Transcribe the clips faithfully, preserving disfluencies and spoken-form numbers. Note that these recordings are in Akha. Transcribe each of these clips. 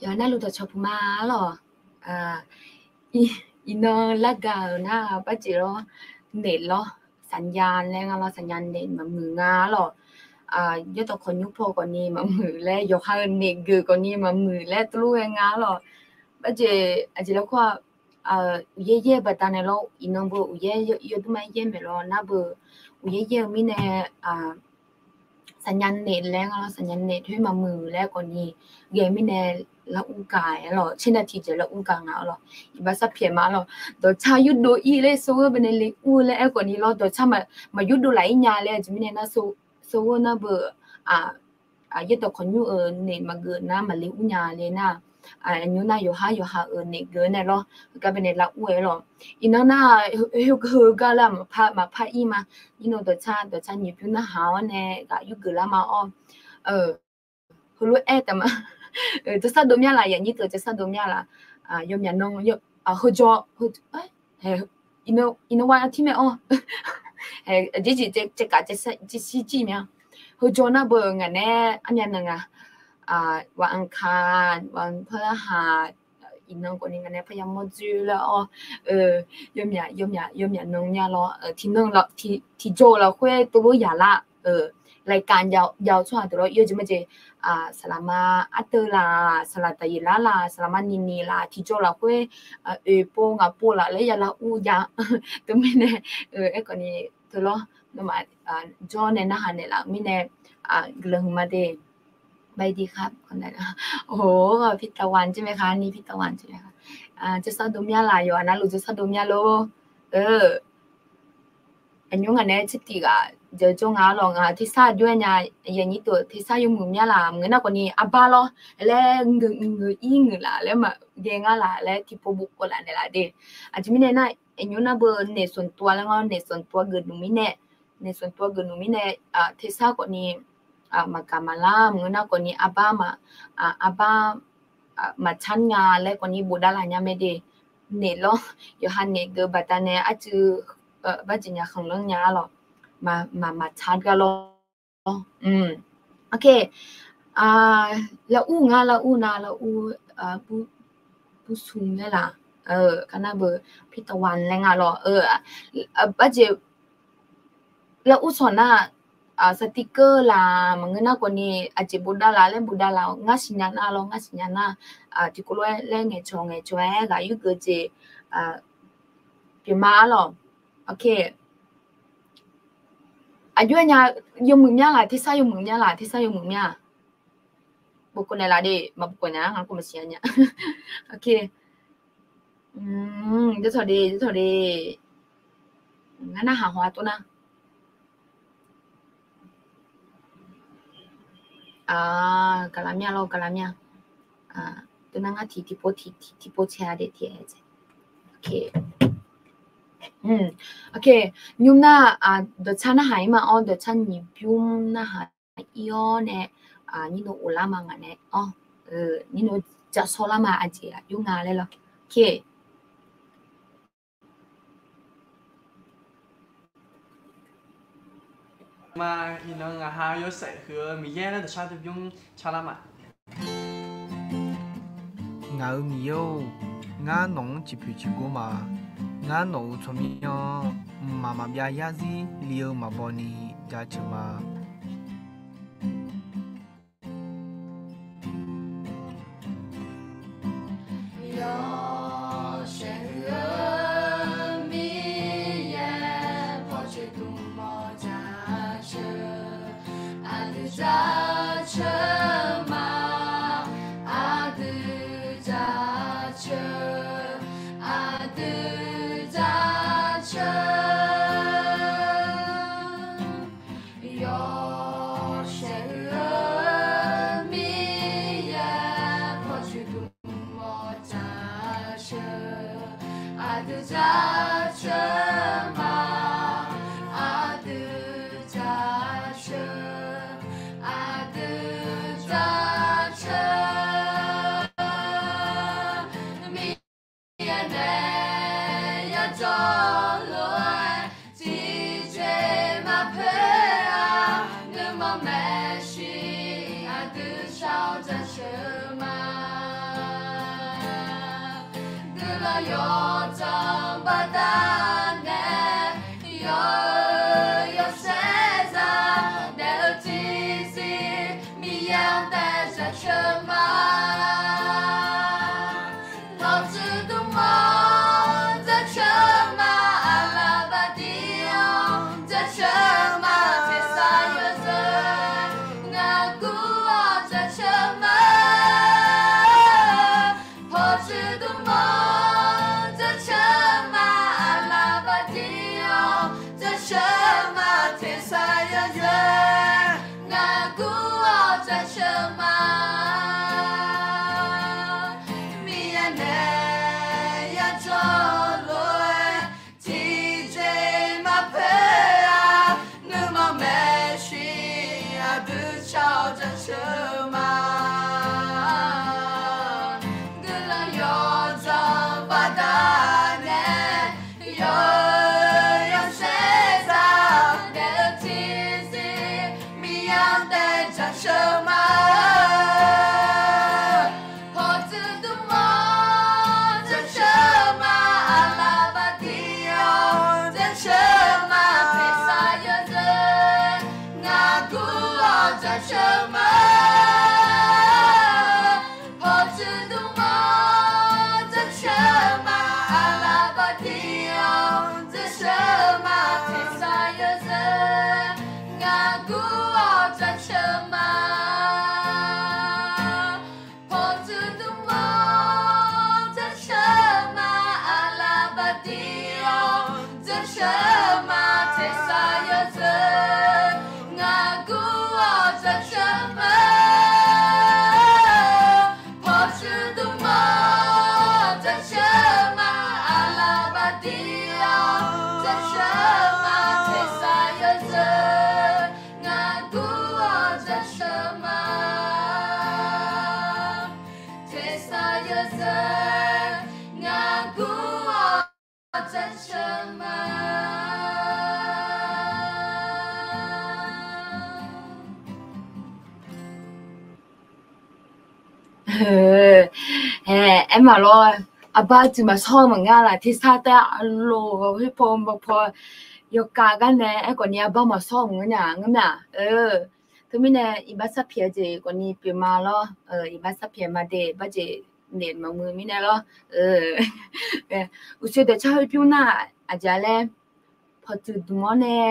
Yawqha navluf dawqcawq puq ma arlawq. Iqnan largaq-euq nar barjeq lawr, naef lawr, saqnya laer nga lawr, saqnya naef maqmuiq nga arlawq. Yaerdawq khawqnymr paw khawfni maqmuiq laer, yawqha-euq naef geuf khawfni maqmuiq laer tuvlof ghae nga arlawq. Barjeq aqjeq laer khoer-aq, uqyaer yaer-eu baqdanae lawr, iqnan beu uqyaer yawdmr ma yaer maeq lawr nar beu, uqyaer yaer-eu mirnae, saqnya naef laer nga lawr, saqnya naef khoer maqmuiq laer khawfni ghae mirnae lar ur gaq-aer lawr, tser nae tiqjeq lar ur gaq nga arlawq. Iqbax sar pyaeq ma arlawq. Dawqtsar yurdov ir laer sawr-eu baqdanae le ur laer aer khawfni lawr, dawqtsar maqyurdov laf ir nya laer aqjeq mirnae nar, sawr-eu nar beu, yaerdawq khawqnymr-euq naef maqgeuf nar maqle ur nya le nar, aqnymr nar yawqhar yawqha-euq naef geuf nae lawr, heugar baqdanae lar ur-aer lawr. Iqnan nar, heugar laer maqpar ir ma. Nymr-eu dawqtsar, dawqtsar nyiq bymr narhaq-awr nae ghaq yurgeuf lar ma-awr, heulof-aer taq ma. Jawrsar dov mya laf, yaqnyir teu jawrsar dov mya laf, yawmyaq nan, heujawr, iqnan wa tir mae-awr, jeqjeq caevkaf caevshir jir mya. Heujawr nar beu ngaq nae armya nan nga, วันอังคาร วันพฤหัส iqnan khawfni ngaq nae parya mawr dzoer lar-awr, yawmyaq yawmyaq yawmyaq nan mya lawr, tiqnan tiqjawr-eu lafkhoer teulof yaq lar, รายการ jav-eu tsawrhaq deuq lawr, yawjeq majeq, saqlaqma arteuv laq, saqlaq daqyeq lar laq, saqlaqma nini laq, tiqjawr lafkhoer oeq pov ngaq pov laf laer ya lar ur jav. Teumirnae, aerkhawfni teu lawr, nawmaf jawr nae narhaq naeqlaf-eu mirnae, guiqlanq huiqma de. สวัสดีครับ โอ้โห พี่ตะวันใช่ไหมคะ นี่พี่ตะวันใช่ไหมคะ jawrsar dov mya laf, yawqha navluf jawrsar dov mya lor. Aqnymr ngaq nae tser tiq ghaq jawr nga arlawq, ngaq tersar jawr-aer nya, yaqnyir teu tersar yawmuiq mya laf, maqngeur nar khawfni arbar lawr laer ngeur ir ngeur laf laer maqghae ngar laf laer tiqpov bof kawv laf naeqlaf de. Aqjeq mirnae nar, aqnymr nar beu naef sanqtuv laer nga, naef sanqtuv geuf nmq mirnae, naef sanqtuv geuf nmq mirnae, tersar khawfni maqgaq maqlar, maqngeur nar khawfni arbar ma, arbar maqtsar nga laer khawfni bofdav laf nya mae de. Naef lawr, yawqha naef geuf baqdanae arcuiv barjeq nya khanqlanr nya arlawq, maqmaqtsar gar lawr. โอเค lar ur nga, lar ur na, lar ur, bur smq laer laf, kar nar beu พี่ตะวัน laer nga lawr, barjeq lar ur sawq nar, saqtiqkeuv laf maqngeur nar khawfni aqjeq bofdav laf laer bofdav laf, ngar siqnya nar lawr, ngar siqnya nar, tiqkawv lof-aer laer ngaeqcawq ngaeqcawq-aer ghaq yurgeuf jeq pyeuf ma arlawq. โอเค aqjox-aer nya, yawmuiq mya laf, tersar yawmuiq mya laf, tersar yawmuiq mya. Bofkawv naeqlaf de, maqbofkawv naeq-a, ngar kov maqsiq nya. โอเค jawr tawq de, jawr tawq de. Ngar narhaq haw-a tov nar. Gaqlaq mya lawr, gaqlaq mya. Tov nar ngar tiq tiqpov tiq tiqpov cae-a de tiq-aer. โอเค โอเค nymr nar, dawqtsar narhaq ir ma-awr, dawqtsar nyiq bymr narhaq ir-awr nae, nyir nov of lar ma ngaq nae-awr, nyir nov jaqsawr lar ma aqjeq aqjox nga laer lawr. โอเค Ma, iqnan ngaq ha yawshaef huiq-eu Miqyaer laer dawqshar dui bymr car lar ma. Ngaq-euq Miqyaer-or, ngar nawq-anr ciqpoeq ciqgor ma. Ngar nawq-euq tsawrmyanr-anr mqmaq maqbyav yarzir li-eu maqbaw ni jaceuq ma. Yawshaef huiq-eu Miqyaer pawqtsoeq dmq mawf jaceuq, aqdui jaceuq ma, aqdui jaceuq, aqdui jaceuq. Yawshaef huiq-eu Miqyaer pawqtsoeq dmq mawf jaceuq, aqdui jaceuq ma, aqdui jaceuq, aqdui jaceuq. Miqyaer nae yajawr lof-aer tiqjeq maqpoeq-a, nuima maeqshi aqdui shar-awr jaceuq ma. jaceuq ma. Pawqtsuif dmq-awr jaceuq ma, aqlaf baqdir-awr jaceuq ma, tersar yawzeu ngaq gur-awr jaceuq ma. Pawqtsuif dmq-awr jaceuq ma, aqlaf baqdir-awr jaceuq ma, tersar yawzeu ngaq gur-awr jaceuq ma. Miqyaer nae yajawr lof-aer tiqjeq maqpoeq-a, nuima maeqshi aqdui shar-awr jaceuq ma. Guiqlanq yawdzanq baqdanae yawqha yawshaef zaq daef-eu tiqzir Miqyaer-anr taef jaceuq ma. Pawqtsuif dmq-awr jaceuq ma, aqlaf baqdir-awr jaceuq ma, tersar yawzeu ngaq gur-awr jaceuq ma. Pawqtsuif dmq-awr jaceuq ma, aqlaf baqdir-awr jaceuq ma, tersar yawzeu ngaq gur-awr jaceuq ma. Pawqtsuif dmq-awr jaceuq ma, aqlaf baqdir-awr jaceuq ma, tersar yawzeu ngaq gur-awr jaceuq ma. Pawqtsuif dmq-awr jaceuq ma, aqlaf baqdir-awr jaceuq ma, tersar yawzeu ngaq gur-awr jaceuq ma. Tersar yawzeu ngaq gur-awr jaceuq ma. Aer, aer maqlawr, aqbar aqtsuif maqshawr-eu maqngeur laf, tersar taef-aer aqloq khoerpaw maqpaw yawkhav gar nae aerkhawf ni aqbar maqshawr-eu maqngeur nya ngeur ma. Teumirnae iqbax sarpyaeq-eu jeq khawf ni pyeufma lawr, iqbax sarpyaeq ma de, barjeq naeq maqmuiq mirnae lawr. Uqshoe dawqcar heubymr nar aqjeq laer, pawqtsuif dmq-awr nae,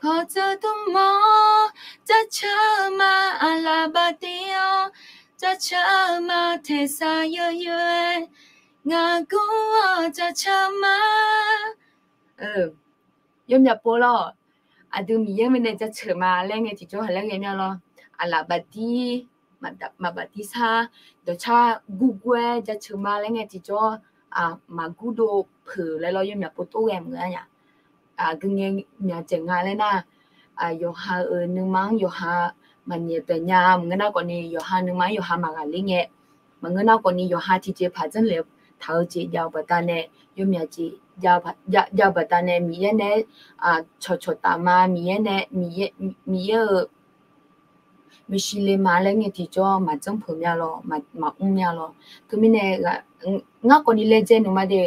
pawqtsuif dmq-awr jaceuq ma, aqlaf baqdir-awr jaceuq ma, tersar yawzeu ngaq gur-awr jaceuq ma. Yawmyaq pov lawr, aqdui Miqyaer mirnae jaceuq ma laer ngae tiqjawr haq laer ghae mya lawr. Aqlaf baqdir, maqbaqdir sar, dawqcar gurgur-aer jaceuq ma laer ngae tiqjawr, maqgurdov peuq laer lawr, yawmyaq pov tov ghae maqngeur nya. Aqgeu ngae myaq dzaeq nga laer nar, yawqha-euq nuima-anr yawqha maqnyaef bae nya maqngeur nar khawf ni, yawqha nuima-anr yawqha maqghaqler ngae, maqngeur nar khawf ni, yawqha tiqjeqpaq janrlef taq-eu jeq jav-eu baqdanae, yawmyaq jeq jav-eu baqdanae Miqyaer nae-aer cawqcawq taf ma, Miqyaer nae, Miqyaer-euq maeqshi le ma laer ngae tiqjawr maqjanr peuq mya lawr, maqmr mya lawr. Teumirnae ngar khawf ni laejae nmq ma de,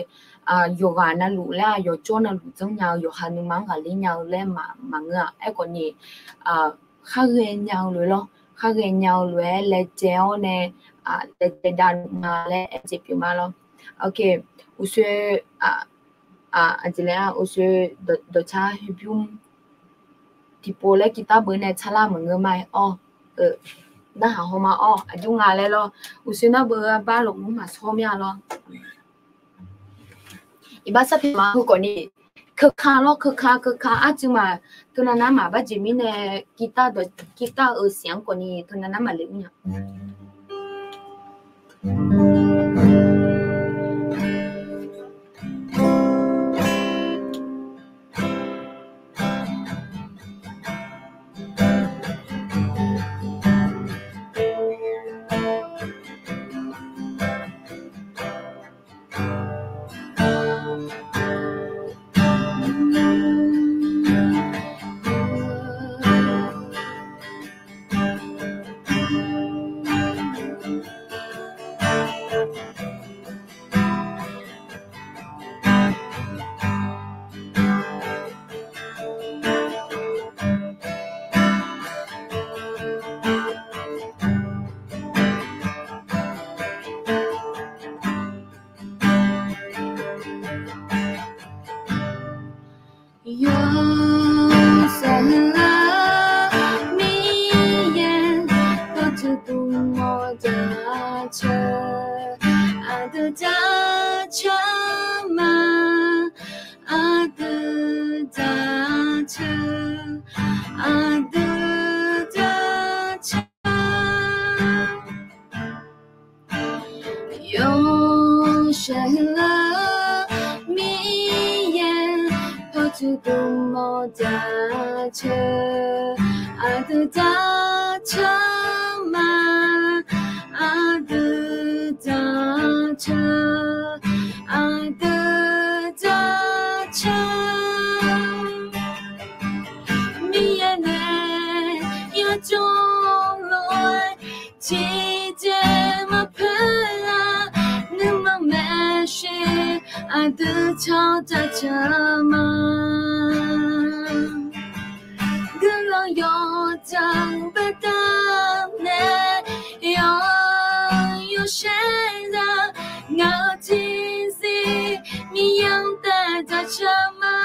yawqghaq navluf laer-aq yawqjawr navluf janrnya-eu yawqha nuima-anr ghaqler nya-eu laer maqngeur-aq. Aerkhawf ni, khar ghaenya-eu lof-aer lawr, khar ghaenya-eu lof-aer laejae-awr nae, laejae dav nmq ma laer aer jeq pyeuf ma lawr. Uqshoe, aqjeq laer-aq, uqshoe dawqcar heubymr tiqpov laer กีตาร์ beuv nae tsarlar maqngeur ma-aer awr, narhaq hawma awr aqjox nga laer lawr. Uqshoe nar beuv aqbar lafmur maqshawr mya lawr. Iqbax sarpyaeq ma heu khawf ni, keuka lawr, keuka keuka arcuiv maq, teunav nar maq barjeq mirnae, กีตาร์ dawq, กีตาร์ euq siq-anr khawf ni teunav nar maq le mr nya. dawqcawq, aqdui dawqcawq ma, aqdui dawqcawq, aqdui dawqcawq. Yawshaef lar Miqyaer pawqtsuif dmq mawr dawqcawq, aqdui dawqcawq ma, aqdui dawqcawq, aqdui dawqcawq. Miqyaer nae yajawr lof-aer tiqjeq maqpoeq-a, nuima maeqshi aqdui cawq dawqcawq ma. Guiqlanq yawdzanq baqdanae yawq yawshaef za, ngaq-euq tiqzir Miqyaer-anr taef dawqcawq ma.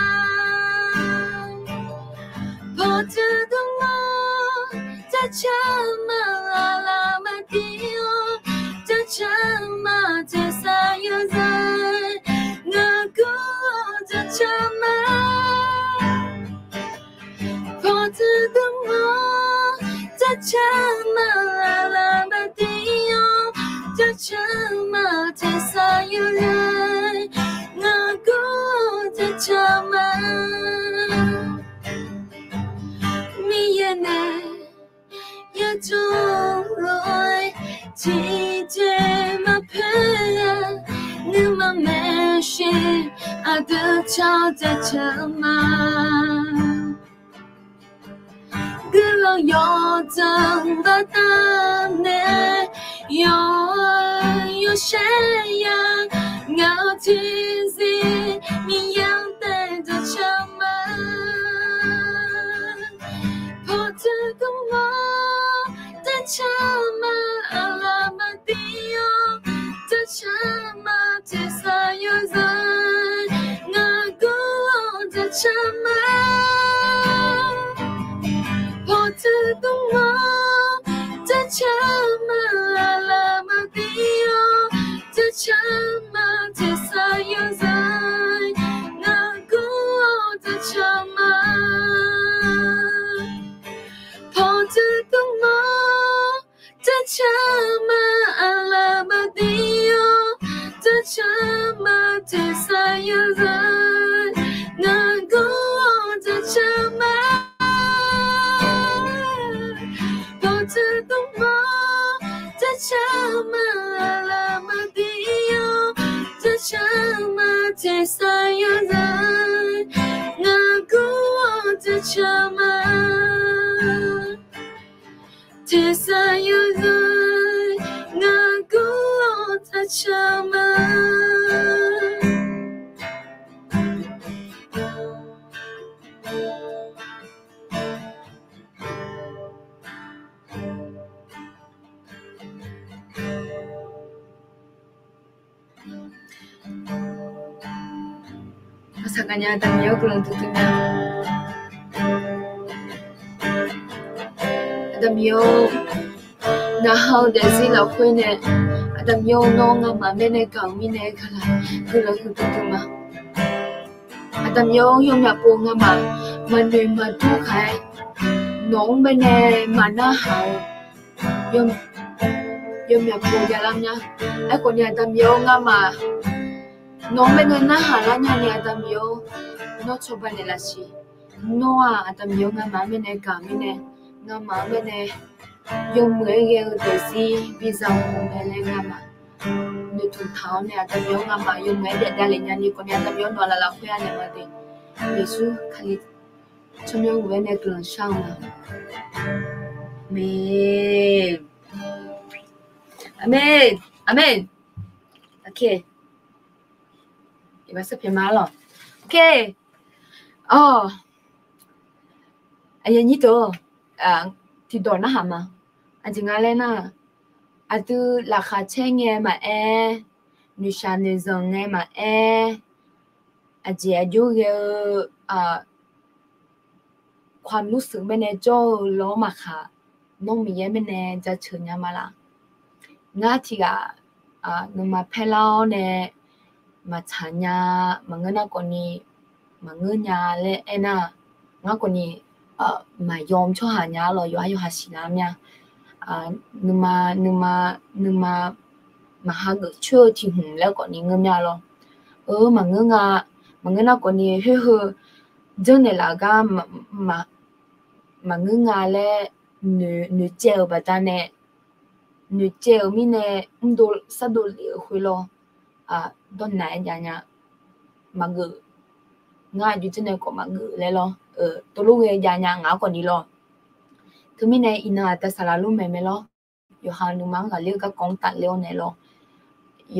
Pawqtsuif dmq mawr dawqcawq ma, aqlaf maqdir-awr dawqcawq ma, tersar yawzaq ngaq gur dawqcawq ma. Pawqtsuif dmq mawr dawqcawq ma, aqlaf maqdir-awr dawqcawq ma, tersar yawzaq ngaq gur dawqcawq ma. Miqyaer nae yajawr lof-aer tiqjeq maqpoeq-a, nuima maeqshi aqdui cawq dawqcawq ma. Guiqlanq yawdzanq baqdanae yawq yawshaef ya, ngaq-euq tiqzir Miqyaer-anr taef dawqcawq ma. Pawqtsuif dmq mawr dawqcawq ma, aqlaf maqdir-awr dawqcawq ma, tersar yawzaq ngaq gur dawqcawq ma. Pawqtsuif dmq mawr dawqcawq ma, aqlaf maqdir-awr dawqcawq ma, tersar yawzaq ngaq gur dawqcawq ma. Pawqtsuif dmq mawr dawqcawq ma, aqlaf maqdir-awr dawqcawq ma, tersar yawzaq ngaq gur dawqcawq ma. Pawqtsuif dmq mawr dawqcawq ma, aqlaf maqdir-awr dawqcawq ma, tersar yawzaq ngaq gur dawqcawq ma. Tersar yawzaq ngaq gur dawqcawq ma. Aqsaq gaqnya Aqda Miqyaer-or, guiqlanq duidui ma. Aqda Miqyaer-or, ngaq ha-eu daefzir lafkhoer nae, Aqda Miqyaer-or, nawr ngamaf mirnae gaq-euq mirnae gaqlaf guiqlanq huiqdui dui ma. Aqda Miqyaer-or, yawmyaq pov ngamaf maqnoeq maqdur khaq-aer, nawq-anr baenae maqnarhaq-eu yawmyaq pov jalar nya. Aerkhawf ni Aqda Miqyaer-or, ngamaf nawq-anr baenae narhaq lar nya ni Aqda Miqyaer-or, nawr cawba naeqlaf siq. Nawr-aq Aqda Miqyaer-or, ngamaf-anr baenae gaq-euq mirnae, ngamaf-anr baenae yawmuiq-aer ghae-eu daefzir biza-eu mae laer ngamaf noeqtmq taq-awr nae Aqda Miqyaer-or, ngamaf yawmuiq-aer daef davlef nya ni khawf ni Aqda Miqyaer-or, nawq-anr laflaf khoer-a naeq ma de. Yeqsur Kali tsawrmyanr-anr ghoe-aer nae guiqlanq shar-eu ma. Aqmeq. Aqmeq. Aqmeq. Ok. Iqbax sarpaeq ma lawq. Ok. Awr, aqyuif aqnyir deuq-or, tiqdawq narhaq ma. Aqjeq nga laer nar, aqdui laqkhaq caer ngae maqaer, noeqshaq noeqzanq ngae maqaer, aqjeq aqjox ghae-eu ความรู้สึก mirnae jawr-eu lawr maqkhaq, nawr Miqyaer mirnae jaceuq nya ma laf. Ngar tiqghaq nuima paerlar-awr nae maqtsaq nya, maqngeur nar khawfni maqngeur nya laer aernar, ngar khawfni maqyawf tsawrhaq nya lawr, yawqha yawqha siqnya mya. Nuima, nuima, nuima maqha geuf coer-eu tiq hmq laer khawfni ngeur mya lawr. Eu, maqngeur nga, maqngeur nar khawfni khoer heu janrnaeq laf gar maqngeur nga laer noeqcaev-euq baqdanae, noeqcaev-euq mirnae mrdov sardov lef-euq khoer lawr. Dawrnaq-aer jav nya, maqgeuf. Ngar aqjox janrnaeq khawf maqgeuf laer lawr. Teulof ghae jav nya ngaq-anr khawfni lawr. Teumirnae iqnan aqda saqlaq lof maeq mae lawr. Yawqha nuima-anr ghaqler-eu garkawv-anr tafler-awr naeq lawr.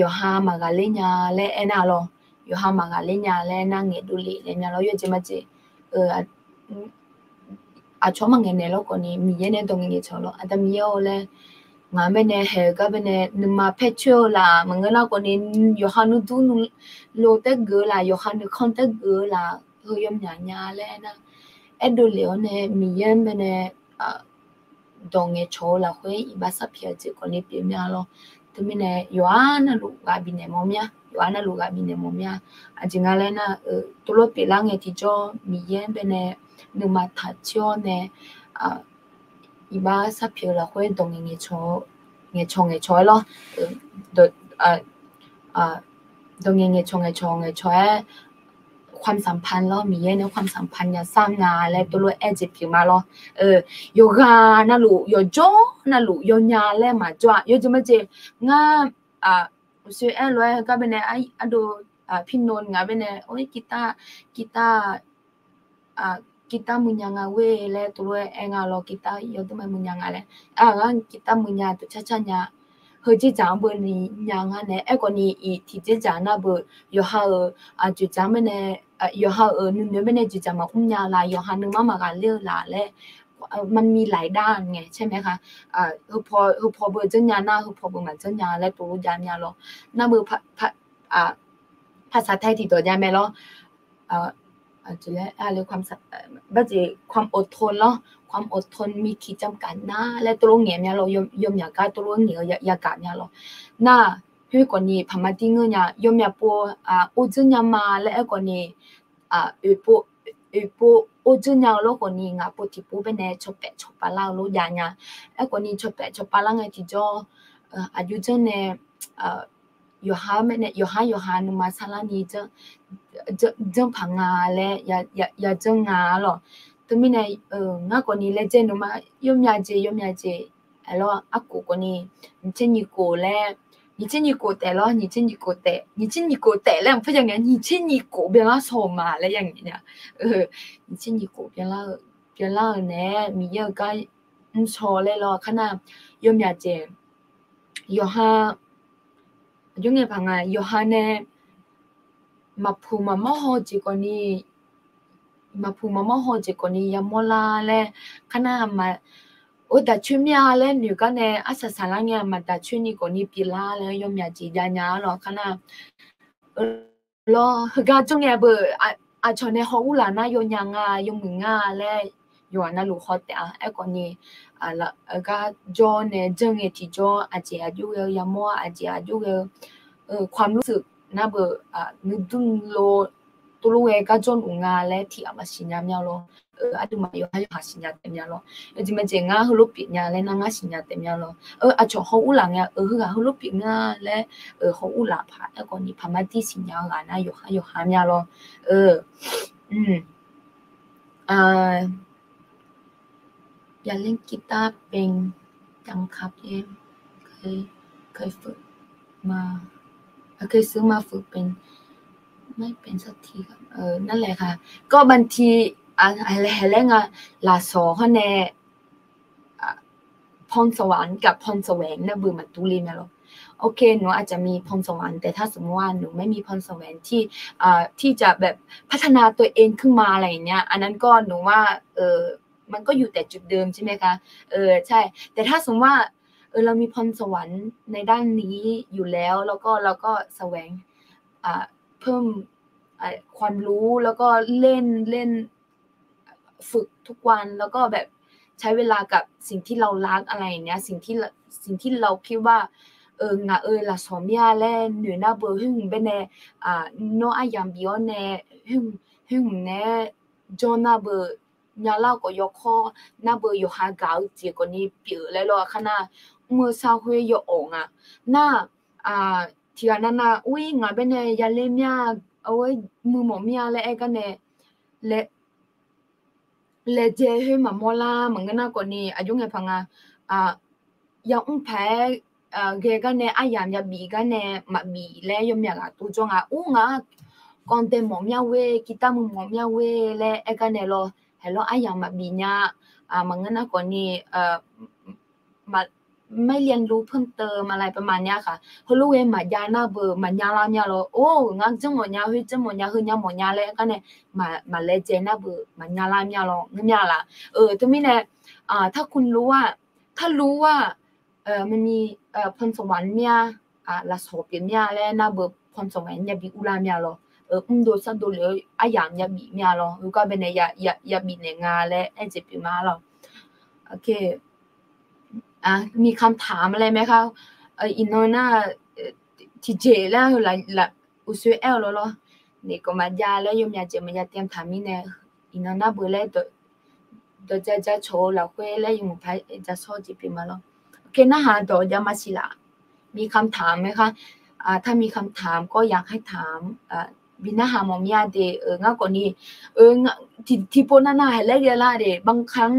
Yawqha maqghaqler nya laer aernar lawr. Yawqha maqghaqler nya laer aernar ngaeqdov lef laer nya lawr. Yawjeq majeq, aqcawq-anr maqngaeq naeq lawr khawfni Miqyaer nae dawq ngaeq ngaeqcawq lawr. Aqda Miqyaer-or laer ngaq-anr baenae haeq-eu gar baenae nuima paer coer-eu laf maqngeur nar khawfni yawqha nuidur nuilo taergeuf-eu laf, yawqha nuikhanr taergeuf-eu laf heu yawmyaq nya laer aernar, aerdov lef-awr nae Miqyaer-anr baenae dawq ngaeqcawq-eu lafkhoer iqbax sarpyaeq-eu jeq khawfni pyeuf mya lawr. Teumirnae yawqha navluf ghaq bifnaeq mawf mya, yawqha navluf ghaq bifnaeq mawf mya. Aqjeq nga laer nar, teulof pyeuflar ngae tiqjawr Miqyaer-anr baenae nuima taq coer-awr nae iqbax sarpyaeq-eu lafkhoer dawq ngaeq ngaeqcawq ngaeqcawq-aer lawr. Dawq ngaeq ngaeqcawq ngaeqcawq ngaeqcawq-aer ความสัมพันธ์ lawr, Miqyaer nae ความสัมพันธ์ yasar nga laer teulof aer jeq pyeuf ma lawr. Yawqghaq navluf yawqjawr navluf yawnya laer maqjawr-a. Yawjeq majeq ngar uqshoe aer lof-aer gar baenae ardov pirnov ngaq baenae or guitar, guitar, guitar muiqnya nga ghoe laer teulof-aer aer nga lawr, guitar yawdmr ma muiqnya nga laer. Ngar guitar muiqnya teucar car nya. Heujeq dzaq-anr beu ni nya nga nae aerkhawfni iq tiqjeq dzaq nar beu yawqha-euq aqjoeq dzaq-anr baenae, yawqha-euq nuinoeq-anr baenae jeqdzaq maqmr nya laf, yawqha nuima maqghaqler-eu laf laer มันมีหลายด้าน ngae caer mae kha. Heupaw beu janrnya nar heupaw beu maqjanrnya laer teulof jav mya lawr. Nar beu ภาษาไทย tiqdawq jav mae lawr. ความอดทน lawr, ความอดทน มีขีดจำกัดนะ laer teulof ngaeq mya lawr, yawmyaq gar teulof ngaeq-eu yagaq mya lawr. Nar, khoerkhawfni paqma dir ngeur nya, yawmyaq pov or janrnya ma laer aerkhawfni oeqpov or janrnya-eu lawr khawfni ngaq pov tiqpov baenae cawpaef cawpav lar-eu lof jav nya. Aerkhawfni cawpaef cawpav lar ngae tiqjawr aqjox janr nae yawqha-anr baenae yawqha yawqha nuima sarlar ni janr paq nga laer yajanr nga lawr. Teumirnae ngar khawfni laejae nuima yawmya jeq yawmya jeq aerlawr arkof khawfni nyiqtser nyiqkof laer, nyiqtser nyiqkof taef lawr, nyiqtser nyiqkof taef, nyiqtser nyiqkof taef laer mqpar ya ngae, nyiqtser nyiqkof byanlar shawq-eu ma laer ya ngae nya. Nyiqtser nyiqkof byanlar-eu, byanlar-eu naeq-aer Miqyaer-eu gar mr shaw laer lawr kar nar, yawmya jeq yawqha, aqjox ngae paq nga yawqha nae maqpuq maqmawr haw jeq khawfni, maqpuq maqmawr haw jeq khawfni yamawr lar laer kar nar ma, or daq coer mir-a laer noeq gar nae arsaq saqlar ngae maqdaq coer ni khawfni pyeuflar laer yawmya jeq jav nya-a lawr kar nar. Lawr heugar janr ngae beu aqcawq nae haw urlaf nar yawnya nga yawmuiq nga laer yawqghaq navluf haw taef-a. Aerkhawfni gar jawr nae janr ngae tiqjawr aqjeq aqjox ghae-eu yamawr aqjeq aqjox ghae-eu ความรู้สึก nar beu nuidur nuilo teulof ghae gar jawrluf nga laer tiqghaq maqsiq nya mya lawr. Aqduimaf yawqha yawqha siqnya taef mya lawr. Yawjeq majeq ngar heulof pyeuf nya laer nar ngar siqnya taef mya lawr. Aqcawq haw urlaf ngae-eu heughaq heulof pyeuf nga laer haw urlaf paq aerkhawfni paqma dir siqnya-eu ghaq nar yawqha yawqha mya lawr. อยากเล่นกีตาร์เป็นจังครับ เคยฝึกมา เคยซื้อมาฝึกเป็น ไม่เป็นสักทีครับ นั่นแหละค่ะ ก็บางที haiq laer nga lafsawq hawr nae พรสวรรค์กับพรแสวง nar beu maqdur le mya lawr. โอเค หนูอาจจะมีพรสวรรค์ แต่ถ้าสมมติว่าหนูไม่มีพรสวรรค์ที่ที่จะแบบพัฒนาตัวเองขึ้นมาอะไรอย่างเงี้ย อันนั้นก็หนูว่า มันก็อยู่แต่จุดเดิมใช่ไหมคะ เออ ใช่ แต่ถ้าสมมติว่า เออ เรามีพรสวรรค์ในด้านนี้อยู่แล้ว แล้วก็เราก็แสวง อ่า เพิ่ม อ่า ความรู้ แล้วก็เล่น เล่น ฝึกทุกวัน แล้วก็แบบใช้เวลากับสิ่งที่เรารักอะไรอย่างเงี้ย สิ่งที่เรา สิ่งที่เราคิดว่า ngaq-euq lafsawq mir-a laer noeq nar beu khoerhmq baenae, nawr aryamq bif-awr nae, khoerhmq nae-aer jawr nar beu, nyalar khawf yawkawr nar beu yawqha gaq-eu jeq khawfni pyeuf laer lawr khar nar, mr-eu sarkhoer yawawq nga. Nar, tiqghaq navnav ur-ir ngaq baenae yaler mir-a, aer muimawf mir-a laer aer gar nae, laejae khoer maqmawr lar maqngeur nar khawfni aqjox ngae paq nga, yamr paq-aer ghae gar nae aryamq yabif gar nae maqbif laer yawmyaq ghaq tov jawr nga. Ur ngaq-anr kawv dae mawf mir-a ghoer, guitar muimawf mir-a ghoer laer aer gar nae lawr, haeq lawr aryamq maqbif nya, maqngeur nar khawfni ไม่เรียนรู้เพิ่มเติมอะไรประมาณเนี้ยค่ะ heulof ghae maqjav nar beu maqnya lar mir-a lawr. Or, ngar janrmawf nya, khoer janrmawf nya, heu nya mawf nya laer aer gar nae, maqlaejae nar beu maqnya lar mir-a lawr, ngeur mir-a laf. Teumirnae, ถ้าคุณรู้ว่า ถ้ารู้ว่า มันมี พรสวรรค์ mir-a, lafsawq pyeuf mir-a laer nar beu พรสวรรค์ yabi urlar mir-a lawr. Mrdov sardov lef-eu aryamq yabif mir-a lawr. Heugar baenae yabif naeq nga laer aer jeq pyeuf ma lawr. มีคำถามอะไรไหมคะ iqnan nar, tiqjeq laer heu laf uqsoer aer-eu lawr lawr. Naeq kawv maqjav laer yawmyaq jeq maqjav เตรียมถาม mirnae, iqnan nar beu laer dawq ja ja cawq-eu lafkhoer laer yawmuiq par ja sawr jeq pyeuf ma lawr. Narhaq dawq jav ma siq laf. มีคำถามไหมคะ ถ้ามีคำถามก็อยากให้ถาม bi narhaq mawf mir-a de. Ngar khawfni, tiqpov navnav haeq laer ghae lar de, บางครั้ง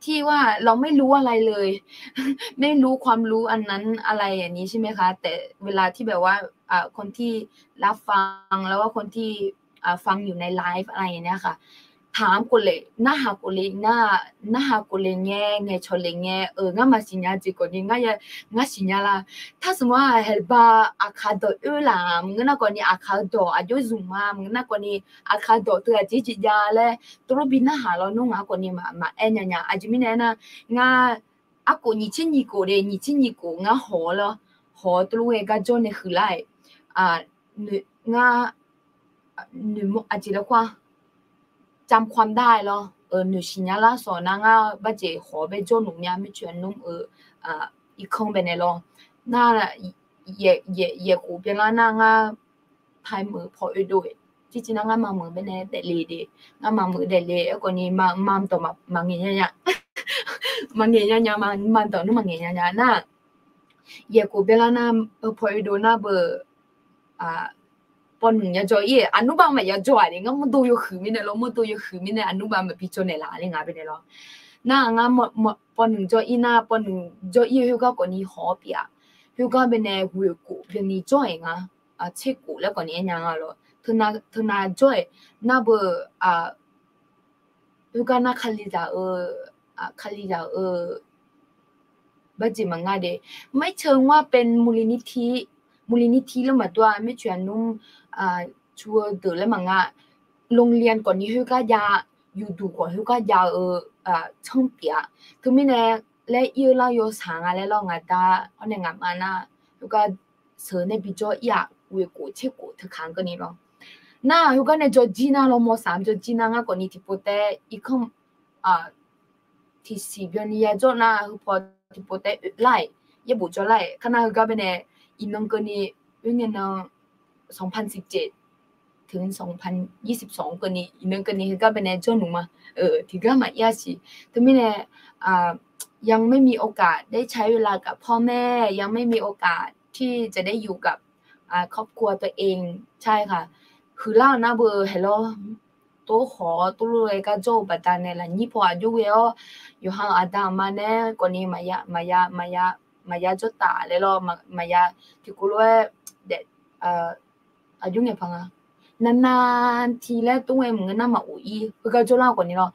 ที่ว่าเราไม่รู้อะไรเลย ไม่รู้ความรู้อันนั้นอะไรอย่างนี้ใช่ไหมคะ แต่เวลาที่แบบว่า คนที่รับฟัง หรือว่าคนที่ ฟังอยู่ในไลฟ์อะไรอย่างเนี้ยค่ะ ถาม khawf le, narhaq khawf le nar, narhaq khawf le ngae, ngaeqcawq le ngae, ngar maqsiq nya jeq khawfni ngar siqnya lar. ถ้าสมมุติว่า haeq ba aqkaq dawq oer laf maqngeur nar khawfni, aqkaq-eu dawq aqjox zmq ma maqngeur nar khawfni, aqkaq dawq teu aqjeq jeq jav laer tov lof bi narhaq lawr, nmr ngaq khawfni maqaer nya nya. Aqjeq mirnae aernar, ngar arkhof nyiq tser nyiq khof de, nyiq tser nyiq khof ngar hawq-awr lawr, hawq-awr tov lof ghae gar jawr nae huiqlar-iq, ngar noeqmawr aqjeq laer khoer-a, จำความได้ lawr, noeqsiq nya lar sawq nar ngar barjeq hawq-awr bae jawr noeq mya mircoeq nmr-eu irkanr baenae lawr. Nar, yaeqkhof byanlar nar ngar ไทยเหมือน paw oedov-e, jirjir nar ngar mameuq baenae daefle de, ngar mameuq daefle aerkhawfni mamdawq maqngaeq nya nya, maqngaeq nya nya, mamdawq nmr maqngaeq nya nya nar, yaeqkhof byanlar nar, paw oedov nar beu, pawnuiq ya jawr-ir, aqnmrba maqya jawr-aq de, ngar mawrdo yawhuiq mirnae lawr, mawrdo yawhuiq mirnae aqnmrba maqbi jawr naeqlaf le ngaq baenae lawr. Nar ngar pawnuiq jawr-ir nar, pawnuiq jawr-ir khoergar khawfni hawq-awr pyeuf-aq, khoergar baenae ghoeq khof byanni jawr-aeq nga, tser khof laer khawfni aer nya nga lawr, teunav jawr-aeq nar beu, khoergar nar Kalizaq-eu, Kalizaq-eu barjeq maqnga de, ไม่เชิงว่าเป็นมูลนิธิ มูลนิธิ laer maqdov-a, mircoeq aqnmr, cu-eu deuq laer maqnga, โรงเรียน khawfni khoergar jav, yufduq khawf khoergar jav-eu, tsanr pyeuf-a. Teumirnae laer ir-eu lar yawshaq nga laer lawr, ngaq da-awr nae ngaq ma nar, khoergar sheuq nae bi jawr-ir-aq, ghoeq khof tser khof teukaq-anr keuvni lawr. Nar khoergar nae jawrjir nar lawr, mawr saq-anr jawrjir nar ngar khawfni tiqpov taef irkanr, tiqsiq byanni ya jawr nar, heu paw tiqpov taef oeq lar-iq, yaerbof jawr lar-iq, kar nar heugar baenae iqnan keuvni, oer ngae nan สองพันสิบเจ็ด ถึง สองพันยี่สิบสอง keuvni, iqnan keuvni heugar baenae jawrnuq ma. Tiqgar maqir-a siq. Teumirnae ยังไม่มีโอกาสได้ใช้เวลากับพ่อแม่ ยังไม่มีโอกาสที่จะได้อยู่กับ ครอบครัวตัวเอง ใช่ค่ะ huiqlar-eu nar beu haeq lawr, tov hawq-awr tov lof-aer gar jawr-eu baqdanae lafnyir paw aqjox ghae-awr, yawqha-euq aqda aqma nae khawfni maqya, maqya, maqya, maqya jawr taf laer lawr, maqya tiqkawv lof-aer daef, aqjox ngae paq nga. Navnav tiq laer tov ngae maqngeur nar maqof-ir, heugar jawrlar khawfni lawr.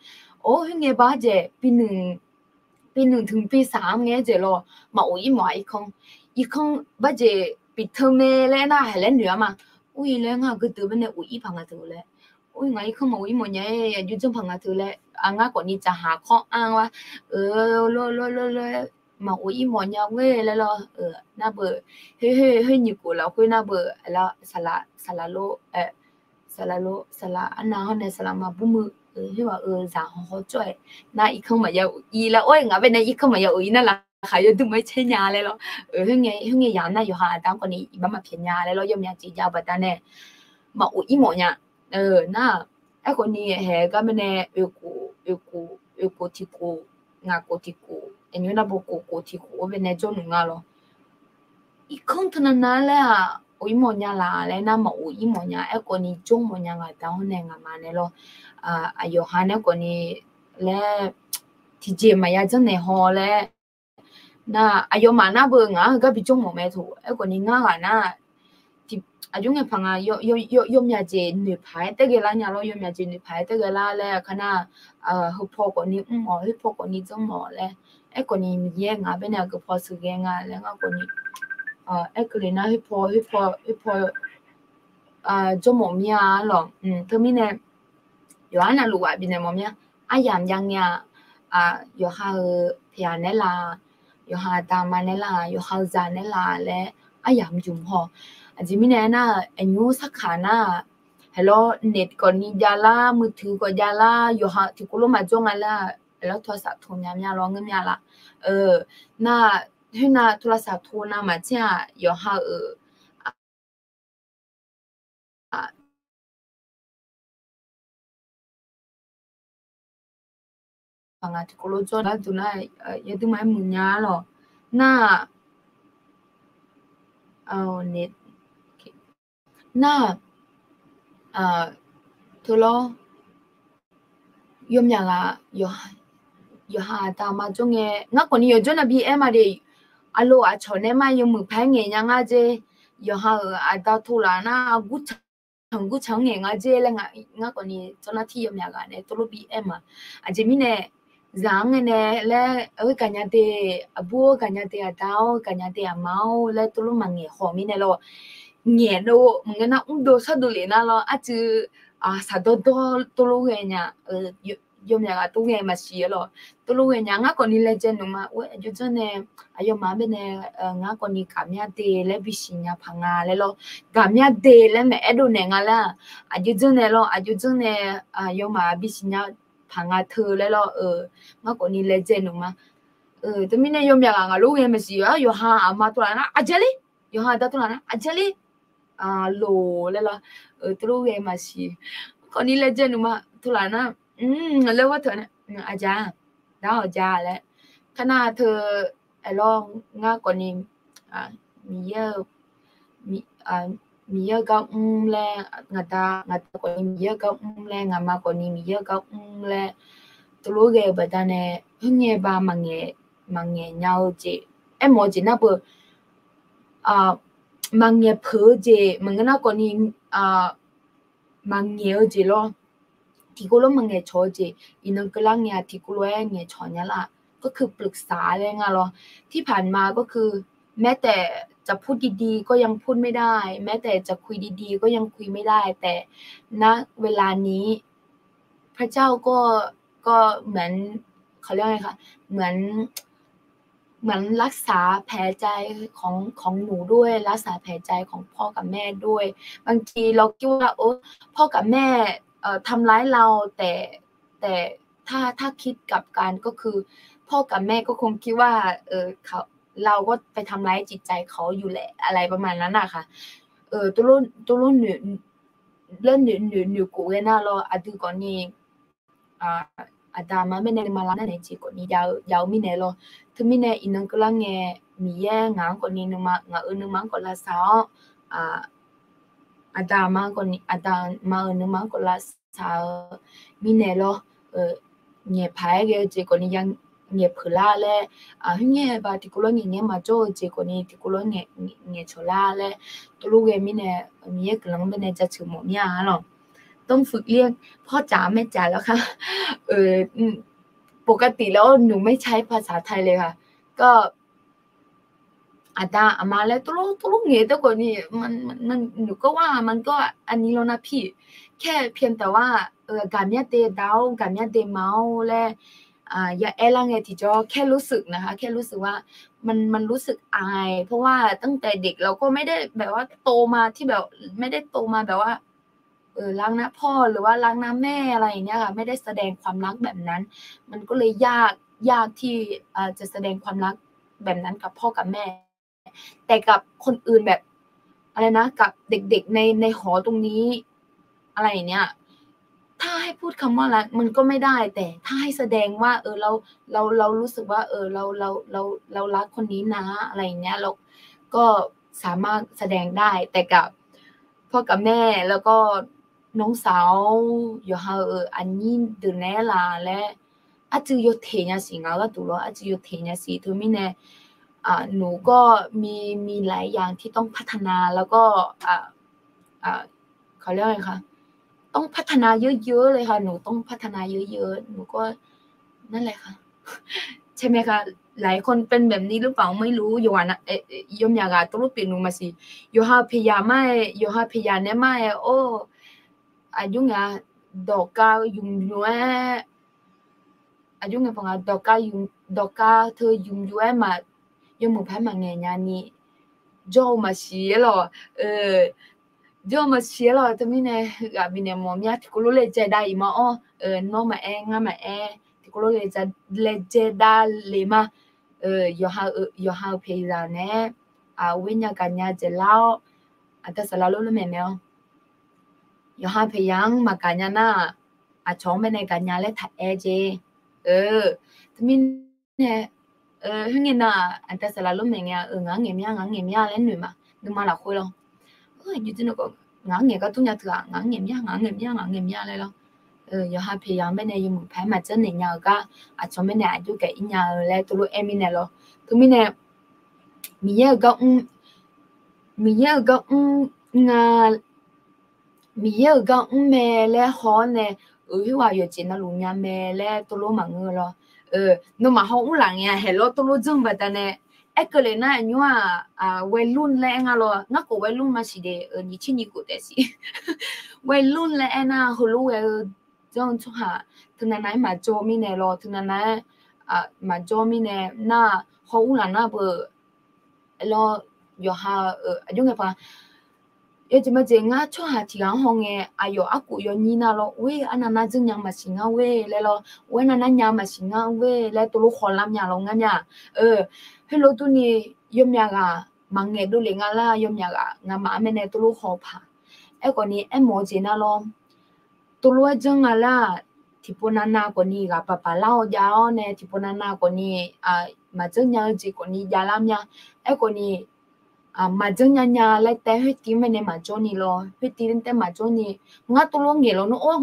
Or, khoerngae bar jeq, bi nuiq tmq bi saq-anr ngae jeq lawr, maqof-ir mawf-a irkanr. Irkanr bar jeq bi teu mae laer nar haeq laer noeq-a ma. Or-ir laer ngar aqgeu deuq baenae of-ir paq nga teu laer. Or-ir ngaq irkanr maqof-ir mawf nya-aer, aqjox janr paq nga teu laer, ngar khawfni dzaqhaq kawr anr-a, lor lor lor lor, maqof-ir mawf nya ghoer laer lawr, nar beu, khoer, khoer, khoer nyiq khof lafkhoer nar beu, saqlaq, saqlaq lor, saqlaq lor, saqlaq arnav hawr nae saqlaq maqbur muiq, khoer ghaq-eu zaq hawhaw cawr-aer, nar irkanr maqya of-ir laer, or-ir ngaq baenae irkanr maqya of-ir nar laf khaq yawdui maqaer caer nya laer lawr. Khoerngae yamq nar yawqha aqda-anr khawfni iqbax maqpyaeq nya laer lawr, yawmyaq jeq jav-eu baqdanae maqof ir mawf nya. Nar, aerkhawfni haeq gar baenae oeq khof, oeq khof, oeq khof tiq khof, ngaq khof tiq khof, aqnymr nar bo khof khof tiq khof-awr baenae jawrluf nga lawr. Irkanr teunav nav laer-aq of ir mawf nya laf laer nar, maqof ir mawf nya. Aerkhawfni jawr mawf nya ngaq da-anr nae ngaqma nae lawr. Aqyawf ha nae khawfni laer tiqjeq maqya janrnaeq haw laer nar, aqyawfmaf nar beu ngaq-anr heugar bi jawr mawf mae toq. Aerkhawfni ngar ghaq nar, aqjox ngae paq nga, yawmyaq jeq noeqpaq-aer taef ghae lar nya lawr, yawmyaq jeq noeqpaq-aer taef ghae lar laer aqkar nar, heupaw khawfni mr mawf, khoerpaw khawfni janr mawf laer, aerkhawfni Miqyaer ngaq baenae aqgeu paw sheuqghae nga laer ngar khawfni, aerkeuv le nar khoerpaw, khoerpaw, khoerpaw jawr mawf mir-a lawq. Teumirnae yawqha navluf ghaq bifnaeq mawf mir-a. Aryamq jav ngae-aq, yawqha-euq pyaeq-aq naeq-aer la, yawqha aqda aqma naeq-aer la, yawqha-euq zaq naeq-aer la laer aryamq jmq haw. Aqjeq mirnae aernar, aqnymr sarkaq nar, haeq lawr naeq khawfni javlar, muiqtuiq khawf javlar, yawqha tiqkawv lof maqjawr nga laer, haeq lawr โทรศัพท์ tov nya mya lawr ngeur mya laf. Nar, khoernav โทรศัพท์ tov navmaqtser-aq yawqha-euq paq nga tiqkawv lof jawr nar duq nar, yawdui maqaer muiq nya lawq. Nar, nar, teu lawr, yawmyaq ghaq, yawqha aqda aqma jawr ngae ngar khawfni yawqjawr nav bi aer ma de. Aqloq aqcawq nae ma yawmuiq paq-aer ngaeq nya ngar jer. Yawqha-euq aqda tov laf nar, gurtsanq gurtsanq-anr ngaeq nga jer laer ngar khawfni tsawrnar tir yawmyaq ghaq nae tov lof bi aer ma. Aqjeq mirnae zaq-anr ngae nae laer, ghoer gaqnya de, aqbur-or gaqnya de, aqda-or gaqnya de, aqma-or laer tov lof maqngaeq haw mirnae lawr. Ngaeq dov maqngeur nar mrdov sardov lef nar lawr, arcuiv saqdawr dawr tov lof ghae nya. Yawmyaq ghaq tov ghae maqsiq-a lawr. Tov lof ghae nya ngar khawfni laejae nuima, or aqjox janr nae aqyawfmaf-anr baenae ngar khawfni gaqmya de laer bisiq nya paq nga laer lawr. Gaqmya de laer maeq-aer dovnaeq nga laer-aq, aqjox janr nae lawr, aqjox janr nae aqyawfmaf bisiq nya paq nga teu laer lawr. Ngar khawfni laejae nuima. Teumirnae yawmyaq ghaq ngaq lof ghae maqsiq-a, yawqha aqma tov laf nar aqjeq le, yawqha aqda tov laf nar aqjeq le, loq laer lawr. Tov lof ghae maqsiq. Khawfni laejae nuima tov laf nar, laer gharteu nar, aqjeq, nar aqjeq laer. Kar nar teu, aerlawr ngar khawfni Miqyaer-eu, Miqyaer-eu gar mr laer, ngaqda, ngaqda khawfni Miqyaer-eu gar mr laer, ngaqma khawfni Miqyaer-eu gar mr laer, tov lof ghae-eu baqdanae, khoerngae ba maqngaeq, maqngaeq nya-eu jeq, aermawf-eu jeq nar beu, maqngaeq peuq-eu jeq maqngeur nar khawfni, maqngaeq-eu jeq lawr. Tiqkawv lof maqngaeq cawq-eu jeq, iqnan keuvlar ngae-aq tiqkawv lof-aer ngaeq cawq nya laf. ก็คือ ปรึกษา laer nga lawr. ที่ผ่านมา ก็คือ แม้แต่จะพูดดีๆ ก็ยังพูดไม่ได้ แม้แต่จะคุยดีๆ ก็ยังคุยไม่ได้ แต่ ณ เวลานี้ พระเจ้าก็ ก็เหมือน เขาเรียกไงคะ เหมือน เหมือนรักษาแผลใจของ ของหนูด้วย รักษาแผลใจของพ่อกับแม่ด้วย บางทีเราคิดว่า โอ้ พ่อกับแม่ เอ่อ ทำร้ายเรา แต่ แต่ถ้า ถ้าคิดกลับกันก็คือ พ่อกับแม่ก็คงคิดว่า เออ เขา เราก็ไปทำร้ายจิตใจเขาอยู่แหละ อะไรประมาณนั้นน่ะค่ะ เออ ตัวโลก ตัวโลกเหนือ เรื่องเหนือ เหนือ เหนือกว่า เว้ยนะ เรา aqdui khawfni aqda aqma mirnae nuima lar nar naeq jeq khawfni jav-eu mirnae lawr. Teumirnae iqnan keuvlar ngae, Miqyaer ngaq-anr khawfni nuima, ngaq-euq nuima-anr khawf lavsav-awr, aqda aqma khawfni, aqda aqma-euq nuima-anr khawf lavsav-eu mirnae lawr. Ngaeqpaq-aer ghae-eu jeq khawfni ya ngaeqpeuq lar laer, khoerngae ba tiqkawv lof ngaeq ngae maqjawr-eu jeq khawfni tiqkawv lof ngaeq, ngaeq cawq lar laer, tov lof ghae mirnae, Miqyaer guiqlanq-anr baenae jaceuq mawf mir-a lawq. ต้องฝึกเรียกพ่อจ๋าแม่จ๋าแล้วค่ะ ปกติแล้วหนูไม่ใช้ภาษาไทยเลยค่ะ ก็ aqda aqma laer tov lof tov lof ngaeq-eu taef khawfni, หนูก็ว่ามันก็อันนี้แล้วนะพี่ แค่เพียงแต่ว่า gaqmyar de da-or gaqmyar de ma-or laer ya aer lar ngae tiqjawr แค่รู้สึกนะคะ แค่รู้สึกว่า มัน มันรู้สึกอาย เพราะว่าตั้งแต่เด็กเราก็ไม่ได้แบบว่าโตมาที่แบบ ไม่ได้โตมาแบบว่า เออ รักนะพ่อ หรือว่ารักนะแม่ อะไรอย่างเงี้ยค่ะ ไม่ได้แสดงความรักแบบนั้น มันก็เลยยาก ยากที่ เอ่อ จะแสดงความรัก แบบนั้นกับพ่อกับแม่ แต่กับคนอื่นแบบ อะไรนะ กับเด็กๆในในหอตรงนี้ อะไรอย่างเงี้ย ถ้าให้พูดคำว่ารักมันก็ไม่ได้ แต่ถ้าให้แสดงว่า เออ เรา เรา เรารู้สึกว่า เออ เรา เรา เรา เรารักคนนี้นะ อะไรอย่างเงี้ย เราก็สามารถแสดงได้ แต่กับพ่อกับแม่ แล้วก็น้องสาว yawqha-euq aqnyir deuq naeq-aer laf laer, arcuiv yawteq nya siq, ngaq-euq gharduq lawr arcuiv yawteq nya siq. Teumirnae หนูก็มี มีหลายอย่างที่ต้องพัฒนา แล้วก็ เขาเรียกอะไรคะ ต้องพัฒนาเยอะๆเลยค่ะ หนูต้องพัฒนาเยอะๆ หนูก็ นั่นแหละค่ะ ใช่ไหมคะ หลายคนเป็นแบบนี้หรือเปล่าไม่รู้ yawqghaq na, yawmyaq ghaq teulof pyeuf nuq maqsiq. Yawqha-euq paeqyaq mar-aer, yawqha paeqyaq naeq mar-aer or, aqjox ngae, dawqkav yumq yuf-aer, aqjox ngae paq nga, dawqkav yumq, dawqkav teu yumq yuf-aer maq, yawmuiq paq-aer maqngaeq nya ni, jawr-eu maqsiq-aer lawq, jawr-eu maqsiq-aer lawq. Teumirnae heughaq bifnaeq mawf mya tiqkawv lof laejae dav-iq ma-awr, nawr maqaer ngar maqaer tiqkawv lof laejae dav le ma. Yawqha-euq paeqzaq naeq-aer, aqghoer nya gaqnya dzaeqlar-awr, aqda saqlaq lof lof maeq mae-awr, yawqha paeqyaq-anr maqgaq nya nar-aq, aqcawq-anr baenae gaqnya laer taq aer jeq. Teumirnae, khoerngae nar-aq, aqda saqlaq lof maeq ngae-a, ngaq-anr ngaeq mya, ngaq-anr ngaeq mya laer noeq ma. Nuima lafkhoer lawr, ngaq-anr ngaeq gar dur nya teu-aq, ngaq-anr ngaeq mya, ngaq-anr ngaeq mya, ngaq-anr ngaeq mya laer lawr. Yawqha paeqyaq-anr baenae yawmuiq paq-aer maqjanr naeq nya-eu gar, aqcawq baenae aqjox gaef ir nya-eu laer teulof aer mirnae lawr. Teumirnae, Miqyaer-euq gar mr, Miqyaer-euq gar mr nga, Miqyaer-euq gar mr mae laer haw-awr nae, euq khoerghaq yawqjeq navluf nya mae laer teulof maqngeur lawr. Nawmaf haw urlaf ngae-a haeq lawr teulof janr baqdanae, aerkeuv le nar aqnymr-aq, วัยรุ่น laer aer nga lawr, ngar khawf วัยรุ่น maqsiq de, nyiq tser nyiq khof taef siq. วัยรุ่น laer aernar heulof ghae-eu janr-eu tsawrhaq teunav nav-aer maqjawr mirnae lawr, teunav nav-aer maqjawr mirnae nar, haw urlaf nar beu lawr, yawqha-euq aqjox ngae paq yawjeq majeq ngar tsawrhaq tiq ghaq-anr haw ngae, aqyawf arkhof yawnyir nar lawr, or-aer arnav nar janrnya maqsiq ngar or-aer laer lawr, or-aer arnav nar nya maqsiq ngar or-aer laer teulof khawlar mya lawr ngar mya. Heulof durni, yawmyaq ghaq maqngaeq dovle nga lar, yawmyaq ghaq ngamaf-anr baenae teulof haw paq. Aerkhawf ni aermawf-eu jeq nar lawr, teulof-aer janr nga lar, tiqpov navnav khawf ni ghaq baqbaq lar-awr jav-awr nae, tiqpov navnav khawf ni maqjanr nya-eu jeq khawf ni javlar mya. Aerkhawf ni, maqjanr nya nya laer taef khoertiv-anr baenae maqjawr ni lawr, khoertiv taef maqjawr ni, ngar teulof ngaeq lawnmr-or,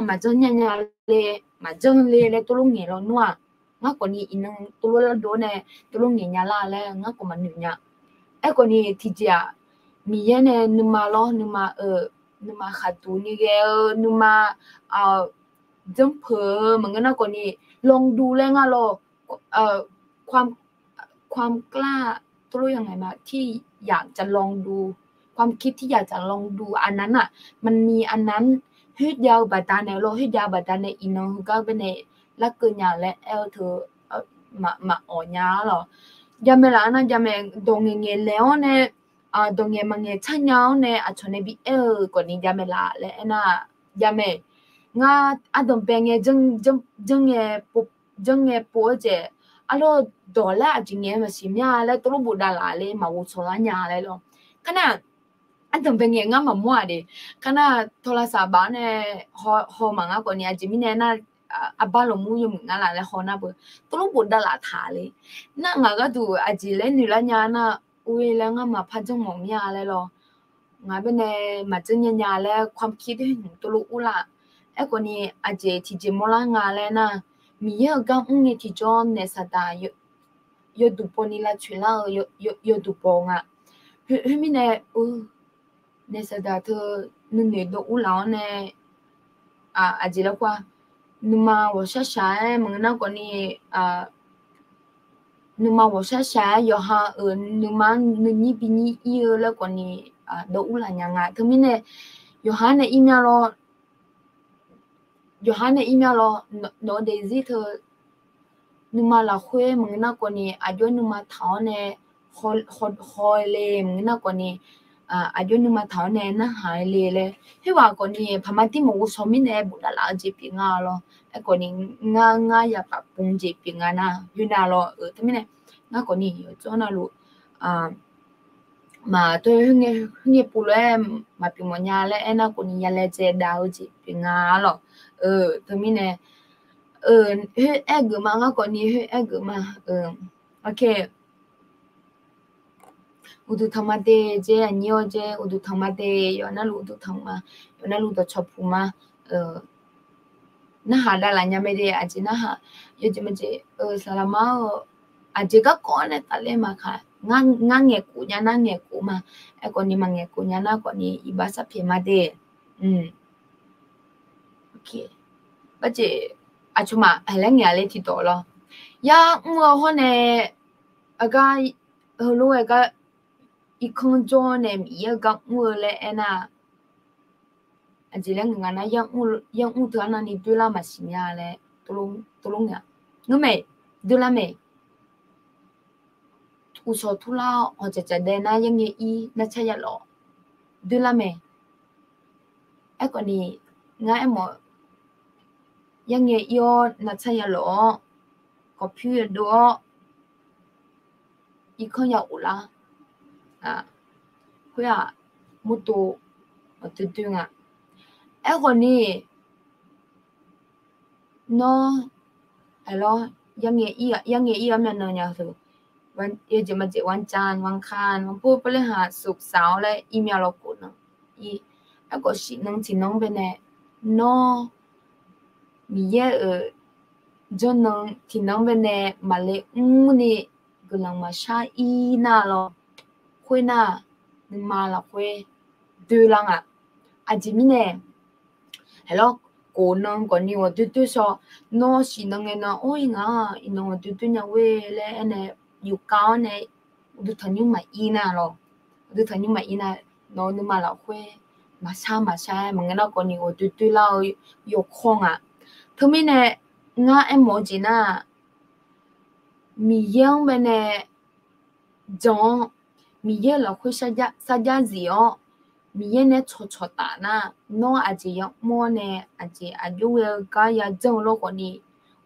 maqjanr nya nya le, maqjanr le laer teulof ngaeq lawnmr-aq, ngar khawf ni iqnan teulof lardov-awr nae teulof ngaeq nya lar laer ngar khawf maqnoeq nya. Aerkhawf ni tiqjeq-aq, Miqyaer nae nuima lawr, nuima-euq, nuima khaqduq ni ghae-eu nuima, janrpeuq-eu maqngeur nar khawf ni, ลองดู laer nga lawr, ความกล้า ที่อยากจะลองดู ความคิดที่อยากจะลองดู อันนั้นน่ะ มันมีอันนั้น khoerjav-eu baqdanae lawr, khoerjav-eu baqdanae iqnan heugar baenae larkeuv nya laer aer-eu teu, maqmaf awq nya lawr. Jamaeq laf nar jamaeq, dawq ngaeq ngaeq laeq-awr nae, dawq ngaeq maqngaeq tsar nya-awr nae aqcawq nae bi aer-eu khawf ni jamaeq laf laer aernar, jamaeq, ngar ardanq bae ngae, janr ngae pov-aer jeq, arlawr dawq laer aqjeq ngaeq-eu maqsiq mya laer teulof bofdav laf le, maqghovsawq lar nya laer lawr. Kar nar, ardanq bae ngae ngar maqmawr-aq de. Kar nar, tawlavsaq baf-awr nae haw maqngar khawf ni, aqjeq mirnae nar, arbar lawqmur yawmuiq ngar laf laer haw nar beu, teulof bofdav laf taq le. Nar ngaq gharduq aqjeq laer noeq lar nya nar, or-aer laer ngar maqpar janrmawf mir-a laer lawr. Ngaq baenae maqjanr nya nya laer ความคิด teulof urlaf. Aerkhawf ni aqjeq tiqjeq mawrlar nga laer nar, Miqyaer-euq gar mr ngae tiqjawr naef saqdaq yawduq bawni lavtsoeq lar-eu yawduq baw nga. Khoermirnae, naef saqdaq teu nuinoeq dov urlaf-awr nae, aqjeq laer khoer-a, nuima ghawqshar shaq-aer maqngeur nar khawf ni, nuima ghawqshar shaq-aer yawqha-euq nuima nuinyir binyir ir-eu laer khawf ni, dov urlaf nya nga. Teumirnae, yawqha nae ir mya lawr, yawqha nae ir mya lawr, nawq-eu daefzir teu nuima lafkhoer maqngeur nar khawf ni, aqjox-aer nuima taq-awr nae haw-eu le maqngeur nar khawf ni, aqjox nuima taq-awr nae narhaq-eu le laer. Khoerghaq khawf ni paqma tir maqghovshaw mirnae bofdav laf-eu jeq pyeuf nga lawr. Aerkhawf ni, ngar ngar yaqpaf pmq jeq pyeuf nga nar, khoernav lawr-eu teumirnae, Ngar khawfni yawqjawr navluf, maqteu khoerngae pov lof-aer maqpyeuf mawf nya laer aernar khawfni ya laejae dav-eu jeq pyeuf nga-a lawq. Teumirnae, khoer aer geuf ma, ngar khawfni khoer aer geuf ma. Uqduq tanq ma de jeq, aqnyir-awr jeq, uqduq tanq ma de, yawf navluf uqduq tanq ma, yawf navluf dawqcawq puq ma. Narhaq davlaf nya mae de, aqjeq narhaq, yawjeq majeq, saqlaq ma-awr, aqjeq garkawv nae tafler maqkaq, ngar ngaeqkhof nya nar ngaeqkhof ma, aerkhawfni maqngaeqkhof nya nar khawfni iqbax sarpyaeq ma de. Barjeq, aqcawq maqhaeq laer ngaeq-a le tiqdawq lawr. Yar mr-eu hawr nae, aqgar, heulof-aer gar, irkanr jawr nae Miqyaer-eu gar mr-eu laer aernar, aqjeq laer ngaq nar, yar mr teu arnavni doerlar maqsiq nya laer, tov lof ngae-a. Ngeurmae, doerlar mae. Uqshawq turlar-awr hawq caqcaq dae nar yarngae ir narcar yalof-awr doerlar mae. Aerkhawfni, ngar aermawf, yarngae ir-awr narcar yalof-awr, khawqpyur yadov-awr, irkanr ya of lar. Khoer-aq, murtov aqdoer doer nga. Aerkhawfni, nawr, aerlawr, yarngae ir-awr myavnan nya heu, yawjeq majeq วันจันทร์ วันอังคาร วันพุธ พฤหัส ศุกร์ เสาร์ laer ir mya lawr khof nan ir. Aerkhawf shiqnan tiqnan-anr baenae, nawr Miqyaer-euq jawrnan tiqnan-anr baenae maqle mrni guiqlanq maqshar ir nar lawr, khoernar, nuima lafkhoer doerlar nga. Aqjeq mirnae, aerlawr, khof nan khawfni ghawqdoer doer shaw. Nawr shiqnan ngae nan, or, iqnan iqnan ghawqdoer doer nya ghoe laer aernae, yufkav-awr nae uqduq tanqnymr maqir nar lawr, uqduq tanqnymr maqir nar, nawq-eu nuima lafkhoer maqshar maqshar-aer maqngae nar khawfni ghawqdoer doerlar-eu yawkawr nga. Teumirnae, ngar aermawf-eu jeq nar, Miqyaer-anr baenae jan-awr, Miqyaer-euq lafkhoer sarjax zif-awr, Miqyaer nae cawqcawq taf nar, nawr aqjeq yamawr nae aqjeq aqjox ghae-eu gar yajanr-eu lawr khawfni,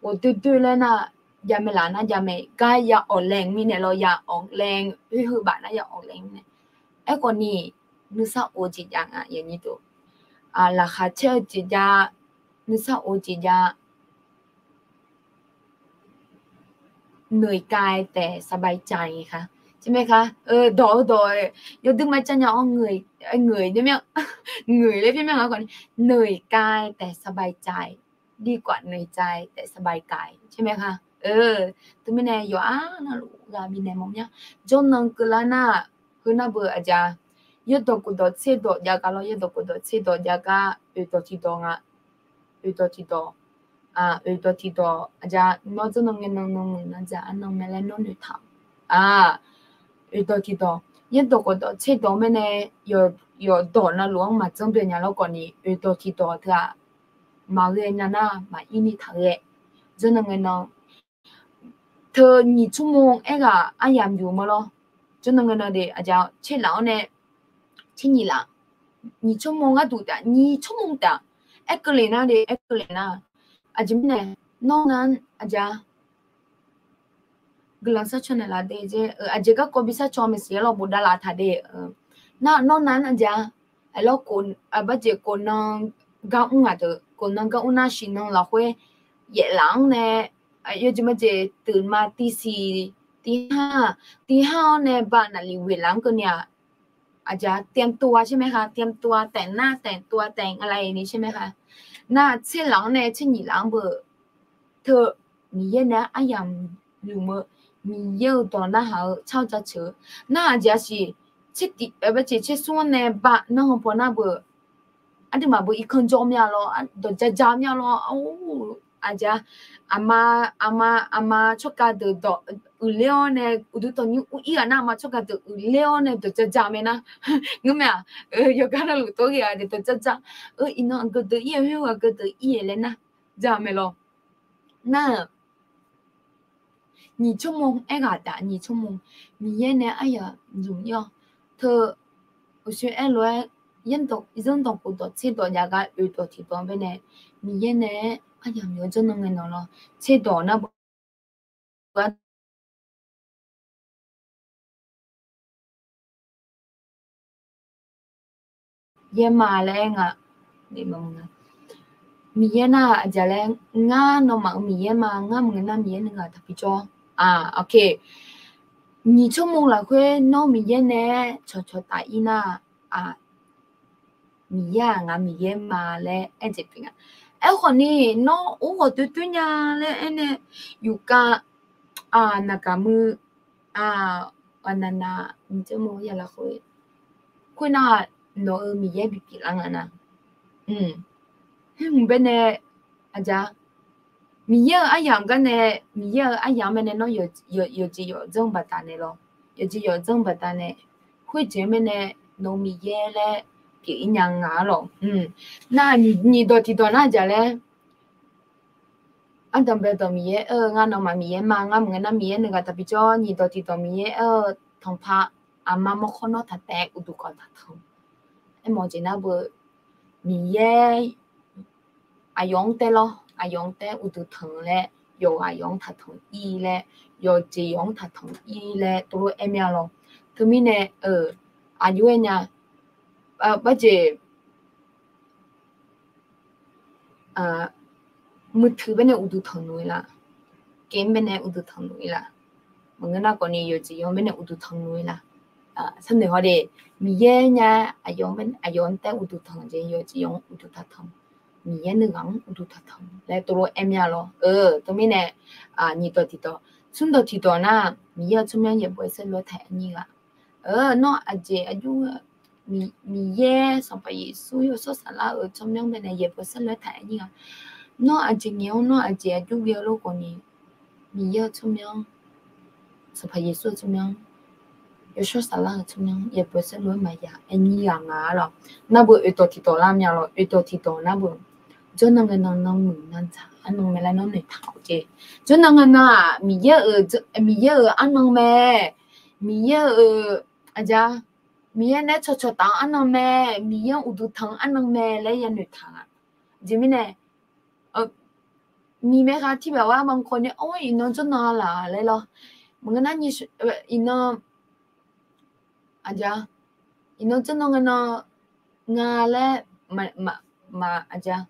ghawqdoer doer laer nar, jamae laf nar jamae gar ya awq laeq mirnae lawr, ya awq laeq, oer heubaf nar ya awq laeq mirnae. Aerkhawfni, nuisar of-eu jeq jav nga, laqkhaq caer-eu jeq jav, nuisar of-eu jeq jav. เหนื่อยกายแต่สบายใจไงคะ ใช่ไหมคะ dawq-eu dawq, yawdui ma jar nya-awr, ngeuq laer pyaer mya nga khawfni, เหนื่อยกายแต่สบายใจ ดีกว่าเหนื่อยใจแต่สบายกาย ใช่ไหมคะ. Teumirnae yawqha navluf ghaq bifnaeq mawf mya. Jawrnan keuvlar nar, heu nar beu aqja, yaerdawq khofdawq tserdawq jav gar lawr, yaerdawq khofdawq tserdawq jav gar oeqdawq tiqdawq nga. Oeqdawq tiqdawq, oeqdawq tiqdawq aqja, nawr jawrnan ngae nan nan muiq nan dzaq arnan mae laer nawr noeqtaq-awq. Oeqdawq tiqdawq, yaerdawq khofdawq tserdawq mirnae, yawqdawq navluf-anr maqjanr byae nya lawr khawfni, oeqdawq tiqdawq teu-aq, maqghae nya nar maqir ni taqghae. Jawrnan ngae nan teu nyiq tsawrmawr aerghaq aryamq yuf ma lawr. Jawrnan ngae nan de aqja, tserlaf-awr nae tser nyiq laf, nyiq tsawrmawr gharduq taef, nyiq tsawrmawr taef, aerkeuvle nar de, aerkeuvle nar, aqjeq mirnae, nawr nan aqja, guiqlanq sarcaw naeqlaf de jeq, aqjeq garkawv bi sarcaw maeqsiq-aer lawr bofdav laf taq de. Nar nawr nan aqja, aerlawr, barjeq khofnan gar mr ngaq deuq, khofnan gar mr nar shiqnan lafkhoer yaeflaf-anr nae, yawjeq majeq teuq ma tiv siq, tiv har, tiv har-awr nae ba naqliq ghoeqlaf-anr keuvni-aq, aqja, เตรียมตัว ใช่ไหมคะ เตรียมตัว แต่งหน้าแต่งตัว แต่งอะไรอย่างนี้ ใช่ไหมคะ. Nar tserlaf-anr nae tser nyiq laf-anr beu teu, Miqyaer nae aryamq yuf-eu, Miqyaer-euq dawq narhaq-eu tsar-eu jaceuq-eu nar, aqjeq-a siq, tsertiq, barjeq tsersmr-anr nae ba nanr-eu paw nar beu, aqduimaf beu irkanr jawr mya lawr, dawq jaja mya lawr, or, aqjeq-a, aqma, aqma, aqma tsawrkhav deuq dawq uiqler-awr nae, uqduq tanqnymr ur ir-aq nar, aqma tsawrkhav deuq uiqler-awr nae dawq jaja mae nar. Ngeurmae-aq, yawqgar navluf tov ghae-a deuq dawq jaja, iqnan aqgeu deuq ir-eu, khoer-eu aqgeu deuq ir-eu laer nar, ja mae lawr. Nar, nyiq tsawrmawr aerghaq taf, nyiq tsawrmawr, Miqyaer nae aryamq zmq ir-awr, teu, uqshoe aerlof-aer, zanrdawq khofdawq tserdawq jav gar oeqdawq tiqdawq baenae, Miqyaer nae aryamq yawjawr nan ngae nan lawr, tserdawq nar beu-a Miqyaer ma laer nga. Miqyaer nar aqjeq laer, ngar nawmaf-euq Miqyaer ma, ngar maqngeur nar Miqyaer nuighaq taqbi jawr. Nyiq tsawrmawq lafkhoer nawr Miqyaer nae cawqcawq taf-ir nar, Miqyaer-aq ngaq Miqyaer ma laer aerjeq pyeuf nga. Aerkhawf ni, nawr ur ghawq doer doer nya laer aernae, yufkav, naqgaq muiq, aqnaqnaq, khoernar, nawq-euq Miqyaer bipyeuf lar nga nar, khoerhmq baenae, aqjeq, Miqyaer-euq aryamq gar nae, Miqyaer-euq aryamq-anr baenae nawr yawqjeq yawqdzanr baqdanae lawr, yawqjeq yawqdzanr baqdanae, khoerjeq-anr baenae nawq-euq Miqyaer laer pyeuf-ir nya nga-ar lawq. Nar, nyiq dawq tiqdawq nar aqjeq laer, ardanq bae dawq Miqyaer aer-eu, ngar nawmaf Miqyaer ma, ngar maqngeur nar Miqyaer nuighaq taqbi jawr. Nyiq dawq tiqdawq Miqyaer aer-eu, tanqpaq, aqma mawrkhawr nawr taqtaev uqduq kawq taqtanq. Aermawf jeq nar beu, Miqyaer aqyawf-anr taev lawr, aqyawf-anr taev uqduq tanq laer, yawqghaq yawq-anr taqtanq-ir laer, yawqjeq yawq-anr taqtanq-ir laer tov lof aer mir-a lawr. Teumirnae, aqjox-aer nya, barjeq muiqteuq baenae uqduq tanq noeq la, game baenae uqduq tanq noeq la, maqngeur nar khawf ni yawqjeq yawq-anr baenae uqduq tanq noeq la. Sharnoeq haw de, Miqyaer nya, aqyawf-anr taev uqduq tanq jeq, yawqjeq yawq-anr uqduq taqtanq, Miqyaer nuighaq-anr uqduq taqtanq laer tov lof aer mir-a lawr. Teumirnae, nyiq dawq tiqdawq, smr dawq tiqdawq nar, Miqyaer-euq tsawrmyanr yaeqbawq saerlu-aer taq-aer nyir ghaq. Nawr aqjeq aqjox, Miqyaer Sanqpaq Yeqsur Yawshawr Saflar-euq tsawrmyanr baenae yaeqbawq saerlu-aer taq-aer nyir ghaq. Nawr aqjeq ngaeq-anr, nawr aqjeq aqjox ghae-eu lof khawf ni, Miqyaer-euq tsawrmyanr, Sanqpaq Yeqsur-euq tsawrmyanr, Yawshawr Saflar-euq tsawrmyanr yaeqbawq saerlu-aer maqya aer nyir ghaq nga-ar lawq. Nar beu oeqdawq tiqdawq lar mya lawr, oeqdawq tiqdawq nar beu, jawrnan ngae nan nan muiq nan dzaq arnan mae laer nawr noeqtaq-awq jeq. Jawrnan ngae nan-aq, Miqyaer-euq, Miqyaer-euq arnan mae, Miqyaer-euq, aqjeq, Miqyaer nae cawqcawq taf-eu arnan mae, Miqyaer-anr uqduq tanq-eu arnan mae laer ya noeqtaq nga. Aqjeq mirnae, miqmaeq khaq tiqbaq war ma khawf ni, or, iqnan jawrnan laf laer lawr. Maqngeur nar, iqnan, aqjeq, iqnan jawrnan ngae nan nga laer, aqjeq,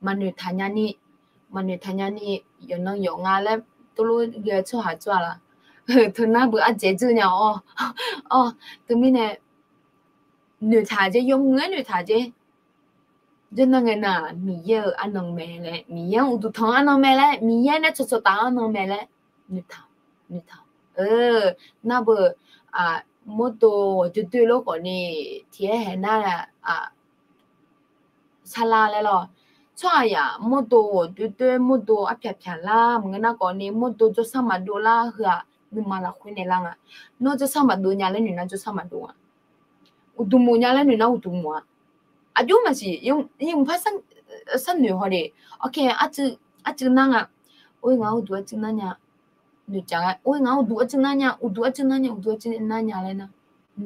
maqnoeqtaq nya ni, maqnoeqtaq nya ni, yawqnan yawq nga laer tov lof ghae-eu tsawrhaq jawr-a laf. Teunar beu ardzaeq dzeur nya-awr, or, teumirnae noeqtaq jeq, yawmuiq-aer noeqtaq jeq. Jawrnan ngae nan-aq, Miqyaer-euq arnan mae laer, Miqyaer-anr uqduq tanq-eu arnan mae laer, Miqyaer nae cawqcawq taf-eu arnan mae laer noeqtaq, noeqtaq. Nar beu, mawrdo ghawqdoer doer lof khawf ni, tiq aer haeq nar, sarlar laer lawr. Tsawrhaqzaq mawrdo ghawqdoer doer, mawrdo arpyaq pyaq lar, maqngeur nar khawf ni mawrdo jawrshar maqdov lar heu-aq, nuima lafkhoer naeq lar nga. Nawr jawrshar maqdov nya laer noeq nar jawrshar maqdov nga. Uqduq mof nya laer noeq nar uqduq mof-a. Aqjox maqsiq, yawmuiq par sharnoeq haw de. Awq, arcuiv nar nga. Or, ngaq-anr uqduq arcuiv nar nya. Noeqtaq nga. Or, ngaq-anr uqduq arcuiv nar nya, uqduq arcuiv nar nya, uqduq arcuiv nar nya laer nar,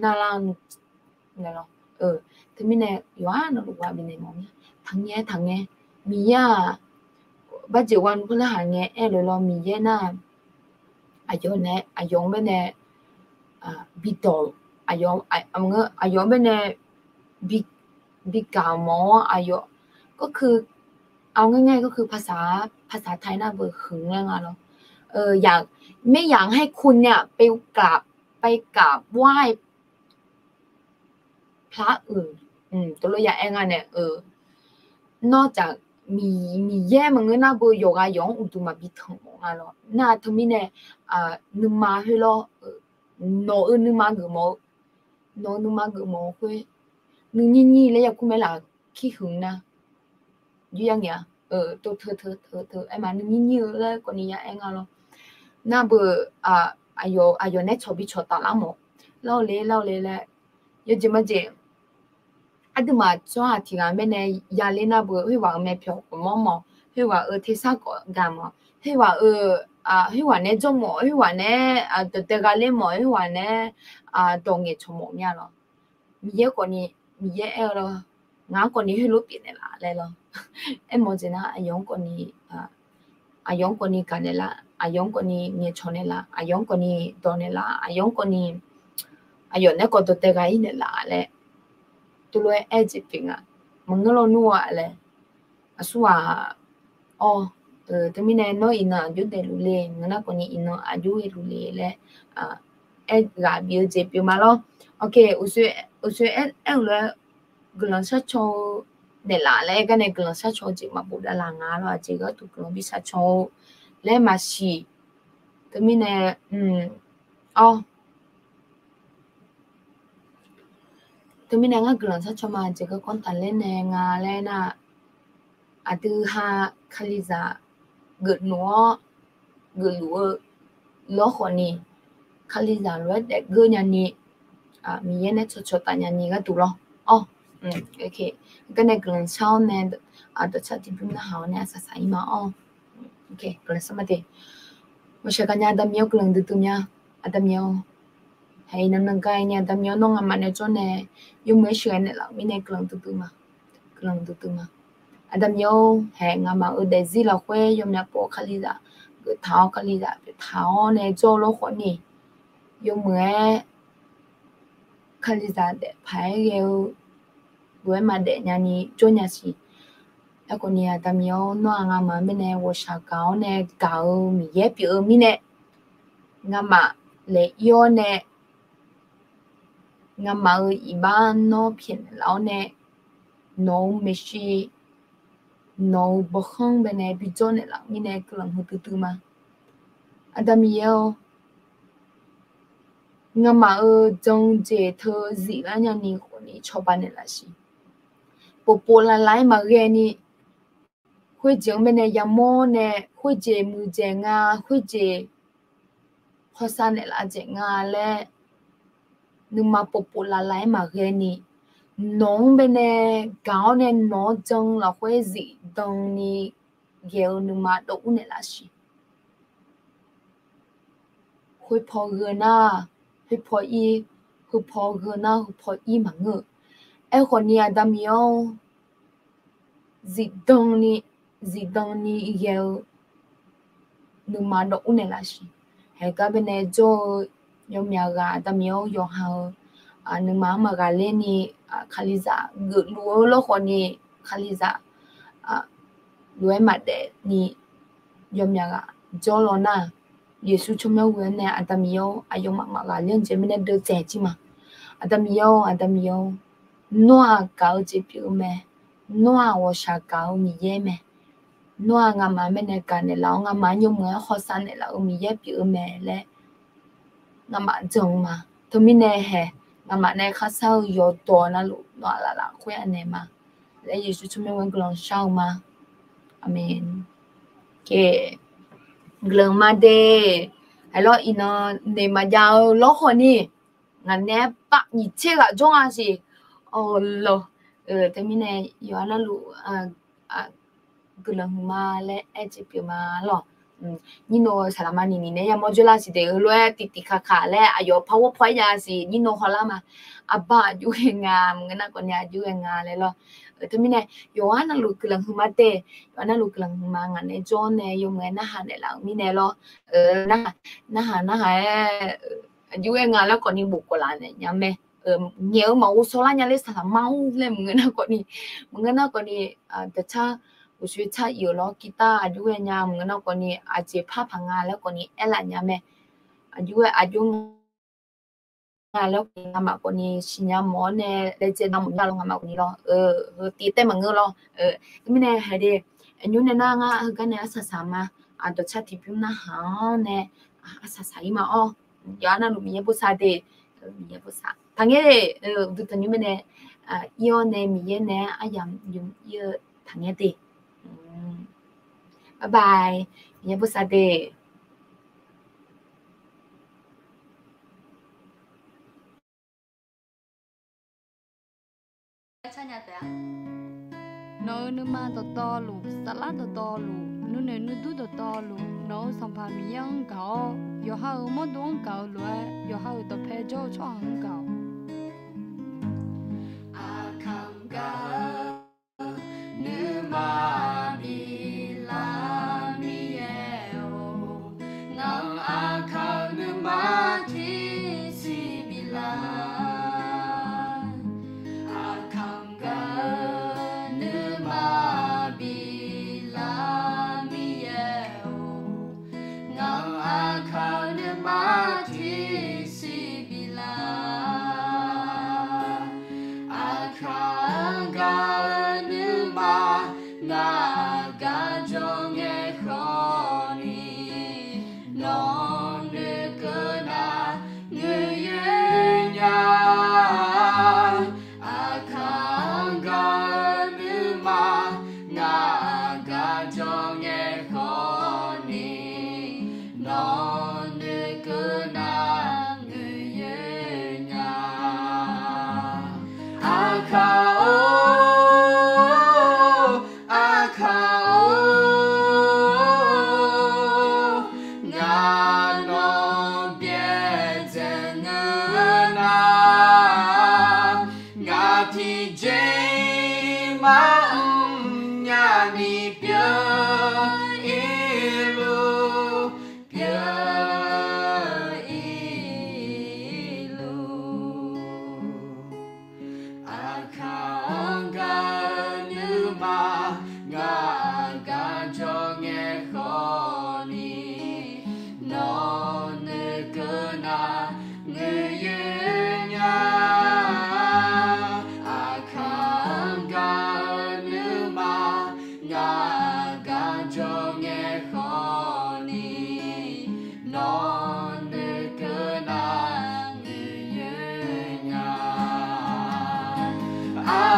narlar-eu, teumirnae yawqha navluf ghaq bifnaeq mawf-a. Taqngae, taqngae. Miqyaer-aq, barjeq ghaq nmr par lar haq ngae aer-eu lawr, Miqyaer nar-aq, aqyawf nae, aqyawf-anr baenae, bidawq, aqyawf-anr baenae bi, bigaq mawf-awr aqyawf, ก็คือ เอาง่ายๆ ก็คือ ภาษา ภาษาไทย nar beu หึง laer nga lawr. ไม่อยากให้คุณเนี่ย ไปกราบ ไปกราบไหว้ พระอื่น tov lof ya aer nga nae, nawr caf, Miqyaer maqngeur nar beu yawqghaq yawq-anr uqduq maqbi tanq mawf nga lawr. Nar teumirnae, nuima khoer lawr, nawq-euq nuima geufmawf-eu, nawq-euq nuima geufmawf-eu khoer, nuinyir nyir laer yakur mae laf, ขี้หึง nar, yur yar ngae-a, tov teu teu teu teu aer ma, nuinyir nyir-eu laer kawvni ya aer nga lawr. Nar beu, aqyawf, aqyawf nae cawq bi cawq taf lar mawf, lar-eu le lar-eu le laer, yawjeq majeq, aqduimaf tsawrhaq tiq ghaq mirnae yaler nar beu, khoerghaq-euq myavpyawq khawf mawr mawf, khoerghaq-euq tersar khawf gaq mawf, khoerghaq-euq, khoerghaq nae jawr mawf, khoerghaq nae dawqdae gha ler mawf, khoerghaq nae dawq ngaeqcawq mawf mir-a lawr. Miqyaer khawfni, Miqyaer aer-eu lawr, ngaq-anr khawfni heulof pyeufnaeq laf laer lawr. Aermawf-eu jeq nar, aqyawf-anr khawfni, aqyawf-anr khawfni gaqnaeq laf, aqyawf-anr khawfni ngaeqcawq naeq laf, aqyawf-anr khawfni dawq naeq laf, aqyawf-anr khawfni, aqyawf nae khawf dawqdae gha-ir naeq laf laer, teulof-aer aer jeq pyeuf nga. Maqngeur lawnmr-aq laer, aqsurghaq-awr, teumirnae nawr iqnan aqjox daefluf le, ngeur nar khawfni iqnan aqjox ghaeluf le laer, aer ghaq bif-eu jeq pyeuf ma lawr. Ok, uqshoe aer-eu lof-aer guiqlanq sharcaw-eu naeqlaf laer aer gar nae guiqlanq sharcaw-eu jeq maqbof davlaf nga lawr. Aqjeq gharduq guiqlanq bi sharcaw-eu laer maqsiq. Teumirnae, awr, teumirnae ngar guiqlanq sharcaw ma jeq garkawv tafler nae nga laer nar, aqdui ha Kalizaq geufluf-awr, geufluf-eu lawr khawfni, Kalizaq lof-aer daefgeur nyani, Miqyaer nae cawqcawq taf nyani gharduq lawr. Awr, gar nae guiqlanq shar-awr nae, dawqtsar tiqbymr narhaq-awr nae arsaq saq-ir ma-awr. Guiqlanq shar ma te. Ghawqshaq gaqnya Aqda Miqyaer-awr guiqlanq duidui mya. Aqda Miqyaer-awr, haeq iqnan nan gar ni Aqda Miqyaer-awr nawr ngamaf nae jawr nae, yawmuiq-aer sheuqghae naeqlaf-euq mirnae guiqlanq duidui ma. Guiqlanq duidui ma. Aqda Miqyaer-awr, haeq ngamaf-euq daefzir lafkhoer yawmyaq pov Kalizaq geuftaq-awr, Kalizaq pyeuf taq-awr nae jawr-eu lawr khawfni, yawmuiq-aer Kalizaq daef paq-aer ghae-eu lof-aer maqdaef nyani jawr nya siq. Aerkhawfni Aqda Miqyaer-awr, nawr-aq ngamaf-euq mirnae ghawqshaq gaq-awr nae gaq-eu Miqyaer pyeuf-eu mirnae, ngamaf laeq-ir-awr nae, ngamaf-euq iqbax nawr pyaeqnaeq laf-awr nae, nawq-euq maeqshi, nawq-euq bawkhanr baenae bijawr naeqlaf-euq mirnae guiqlanq huiqdui dui ma. Aqda Miqyaer-awr, ngamaf-euq jan-eu jeq teu ziflar nyani khawfni cawba naeqlaf siq. Povpov lavlav-aer maqghae ni, khoerjeq-anr baenae yamawr nae, khoerjeq muiqdzaeq nga, khoerjeq hawsav naeqlaf dzaeq nga laer, nuima povpov lavlav-aer maqghae ni, nawq-anr baenae gaq-awr nae nawq-anr jan lafkhoer zifdan ni ghae-eu nuima dawv ur naeqlaf siq. Khoerpaw gheu nar, khoerpaw ir, khoerpaw gheu nar khoerpaw ir maqngeur-eu. Aerkhawfni Aqda Miqyaer-awr, zifdan ni, zifdan ni ghae-eu nuima dawv ur naeqlaf siq. Haeq gar baenae jawr-eu yawmyaq ghaq Aqda Miqyaer-awr, yawqha-euq nuima-anr maqghaqler ni, Kalizaq geufluf-eu lawr khawfni, Kalizaq lof-aer maqdaef ni yawmyaq ghaq jawr law nar, Yeqsur tsawrmyanr ghoe-awr nae Aqda Miqyaer-awr, aqyawfmaf maqghaqler-anr jeq mirnae deuvtsaev jir ma. Aqda Miqyaer-awr, Aqda Miqyaer-awr, nawr-aq gaq-eu jeq pyeuf-eu mae. Nawr-aq ghawqshaq gaq-eu Miqyaer mae. Nawr-aq ngamaf mirnae gaq naeqlaf-awr, ngamaf-anr yawmuiq-aer hawsav naeqlaf-eu Miqyaer pyeuf-eu mae laer ngamaf jan-eu ma. Teumirnae haeq, ngamaf nae kharshar-eu yawqdawq navluf nawq-aq laf lafkhoer anaeq ma laer Yeqsur tsawrmyanr ghoe-anr guiqlanq shar-eu ma. Aqmeq. Guiqlanq ma de. Haeq lawr, iqnan noeq maqjav-eu lawr khawfni, ngaq nae-aer pav nyiq tser ghaq jawr nga siq. Awq lawq. Teumirnae yawqha navluf guiqlanq huiqma laer aer jeq pyeuf ma lawq. Nyir nov saqlaqma niniq nae yamawr dzoerlar siq de, heulof-aer tiqtiq kaqkaq laer aqyawf par ghawr paw-aer jav siq, nyir nov hawlar ma. Aqbar aqjox ghae nga, maqngeur nar khawfni aqjox ghae nga laer lawr. Teumirnae yawqha navluf guiqlanq huiqma de. Yawqha navluf guiqlanq huiqma, ngaq nae jawr nae yawmuiq-aer narhaq naeqlaf-euq mirnae lawr. Narhaq, narhaq aer, aqjox ghae nga laer khawfni bof khawf laf naeq nya mae. Ngaeq-eu maqghov shawrlar nya ler saqlaqma-anr laer maqngeur nar khawfni, maqngeur nar khawfni, daqcar uqshoe tsar iq-euq lawr guitar aqjox ghae nya, maqngeur nar khawfni aqjeq par paq nga laer khawfni aerlaf nya mae. Aqjox ghae aqjox nga laer khawfni ngamaf khawfni siqnya mawf-awr nae laejae na mawf nya lawr, ngamaf khawfni lawr. Heu tiv taev maqngeur lawr. Teumirnae haeq de, aqnymr nae nar ngar heugar nae arsaq saq ma. Aqdawqcar tiqbymr narhaq-anr nae arsaq saq-ir ma-awr. Yawqha navluf Miqyaer bosav de. Miqyaer bosav taqngaer de. Uqduq tanqnymr mae nae ir-awr nae Miqyaer nae aryamq yamq ir-eu taqngaer de. Bye bye. Miqyaer bosav de. Nawq-euq nuima dawqtawvluf, saflar dawqtawvluf, nuinoeq nuidur dawqtawvluf, nawq-euq Sanqpaq Miqyaer-anr gaq-awr, yawqha-euq mawrdo-anr gaq-eu lof-aer, yawqha-euq dawqpae jawr-eu tsawrhaq-anr gaq-awq. Aqkaq gaq-eu nuima biflar Miqyaer-or, ngaq-anr aqkaq-eu nuima tiqsiq biflar. Aqkaq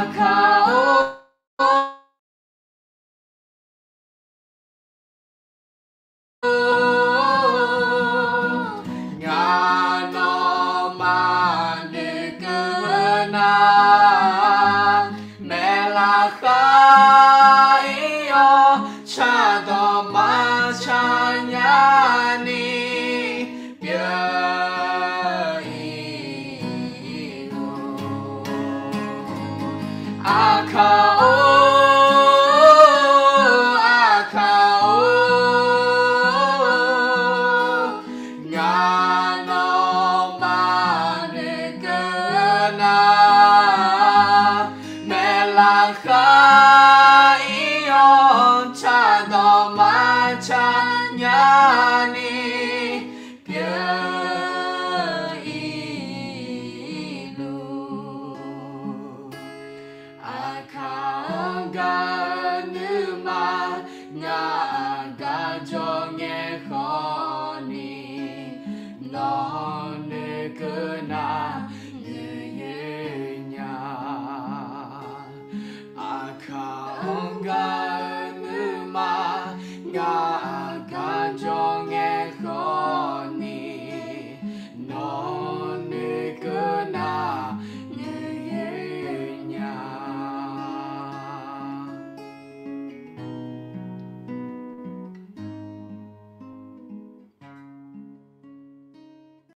Aqkaq-or, ngaq nawmaf noeqkeuv-eu nar, maeqlaf khar-ir-awr cardawq maqca nyani pyeuf-ir-or. Aqkaq-or, Aqkaq-or, ngaq nawmaf noeqkeuv-eu nar,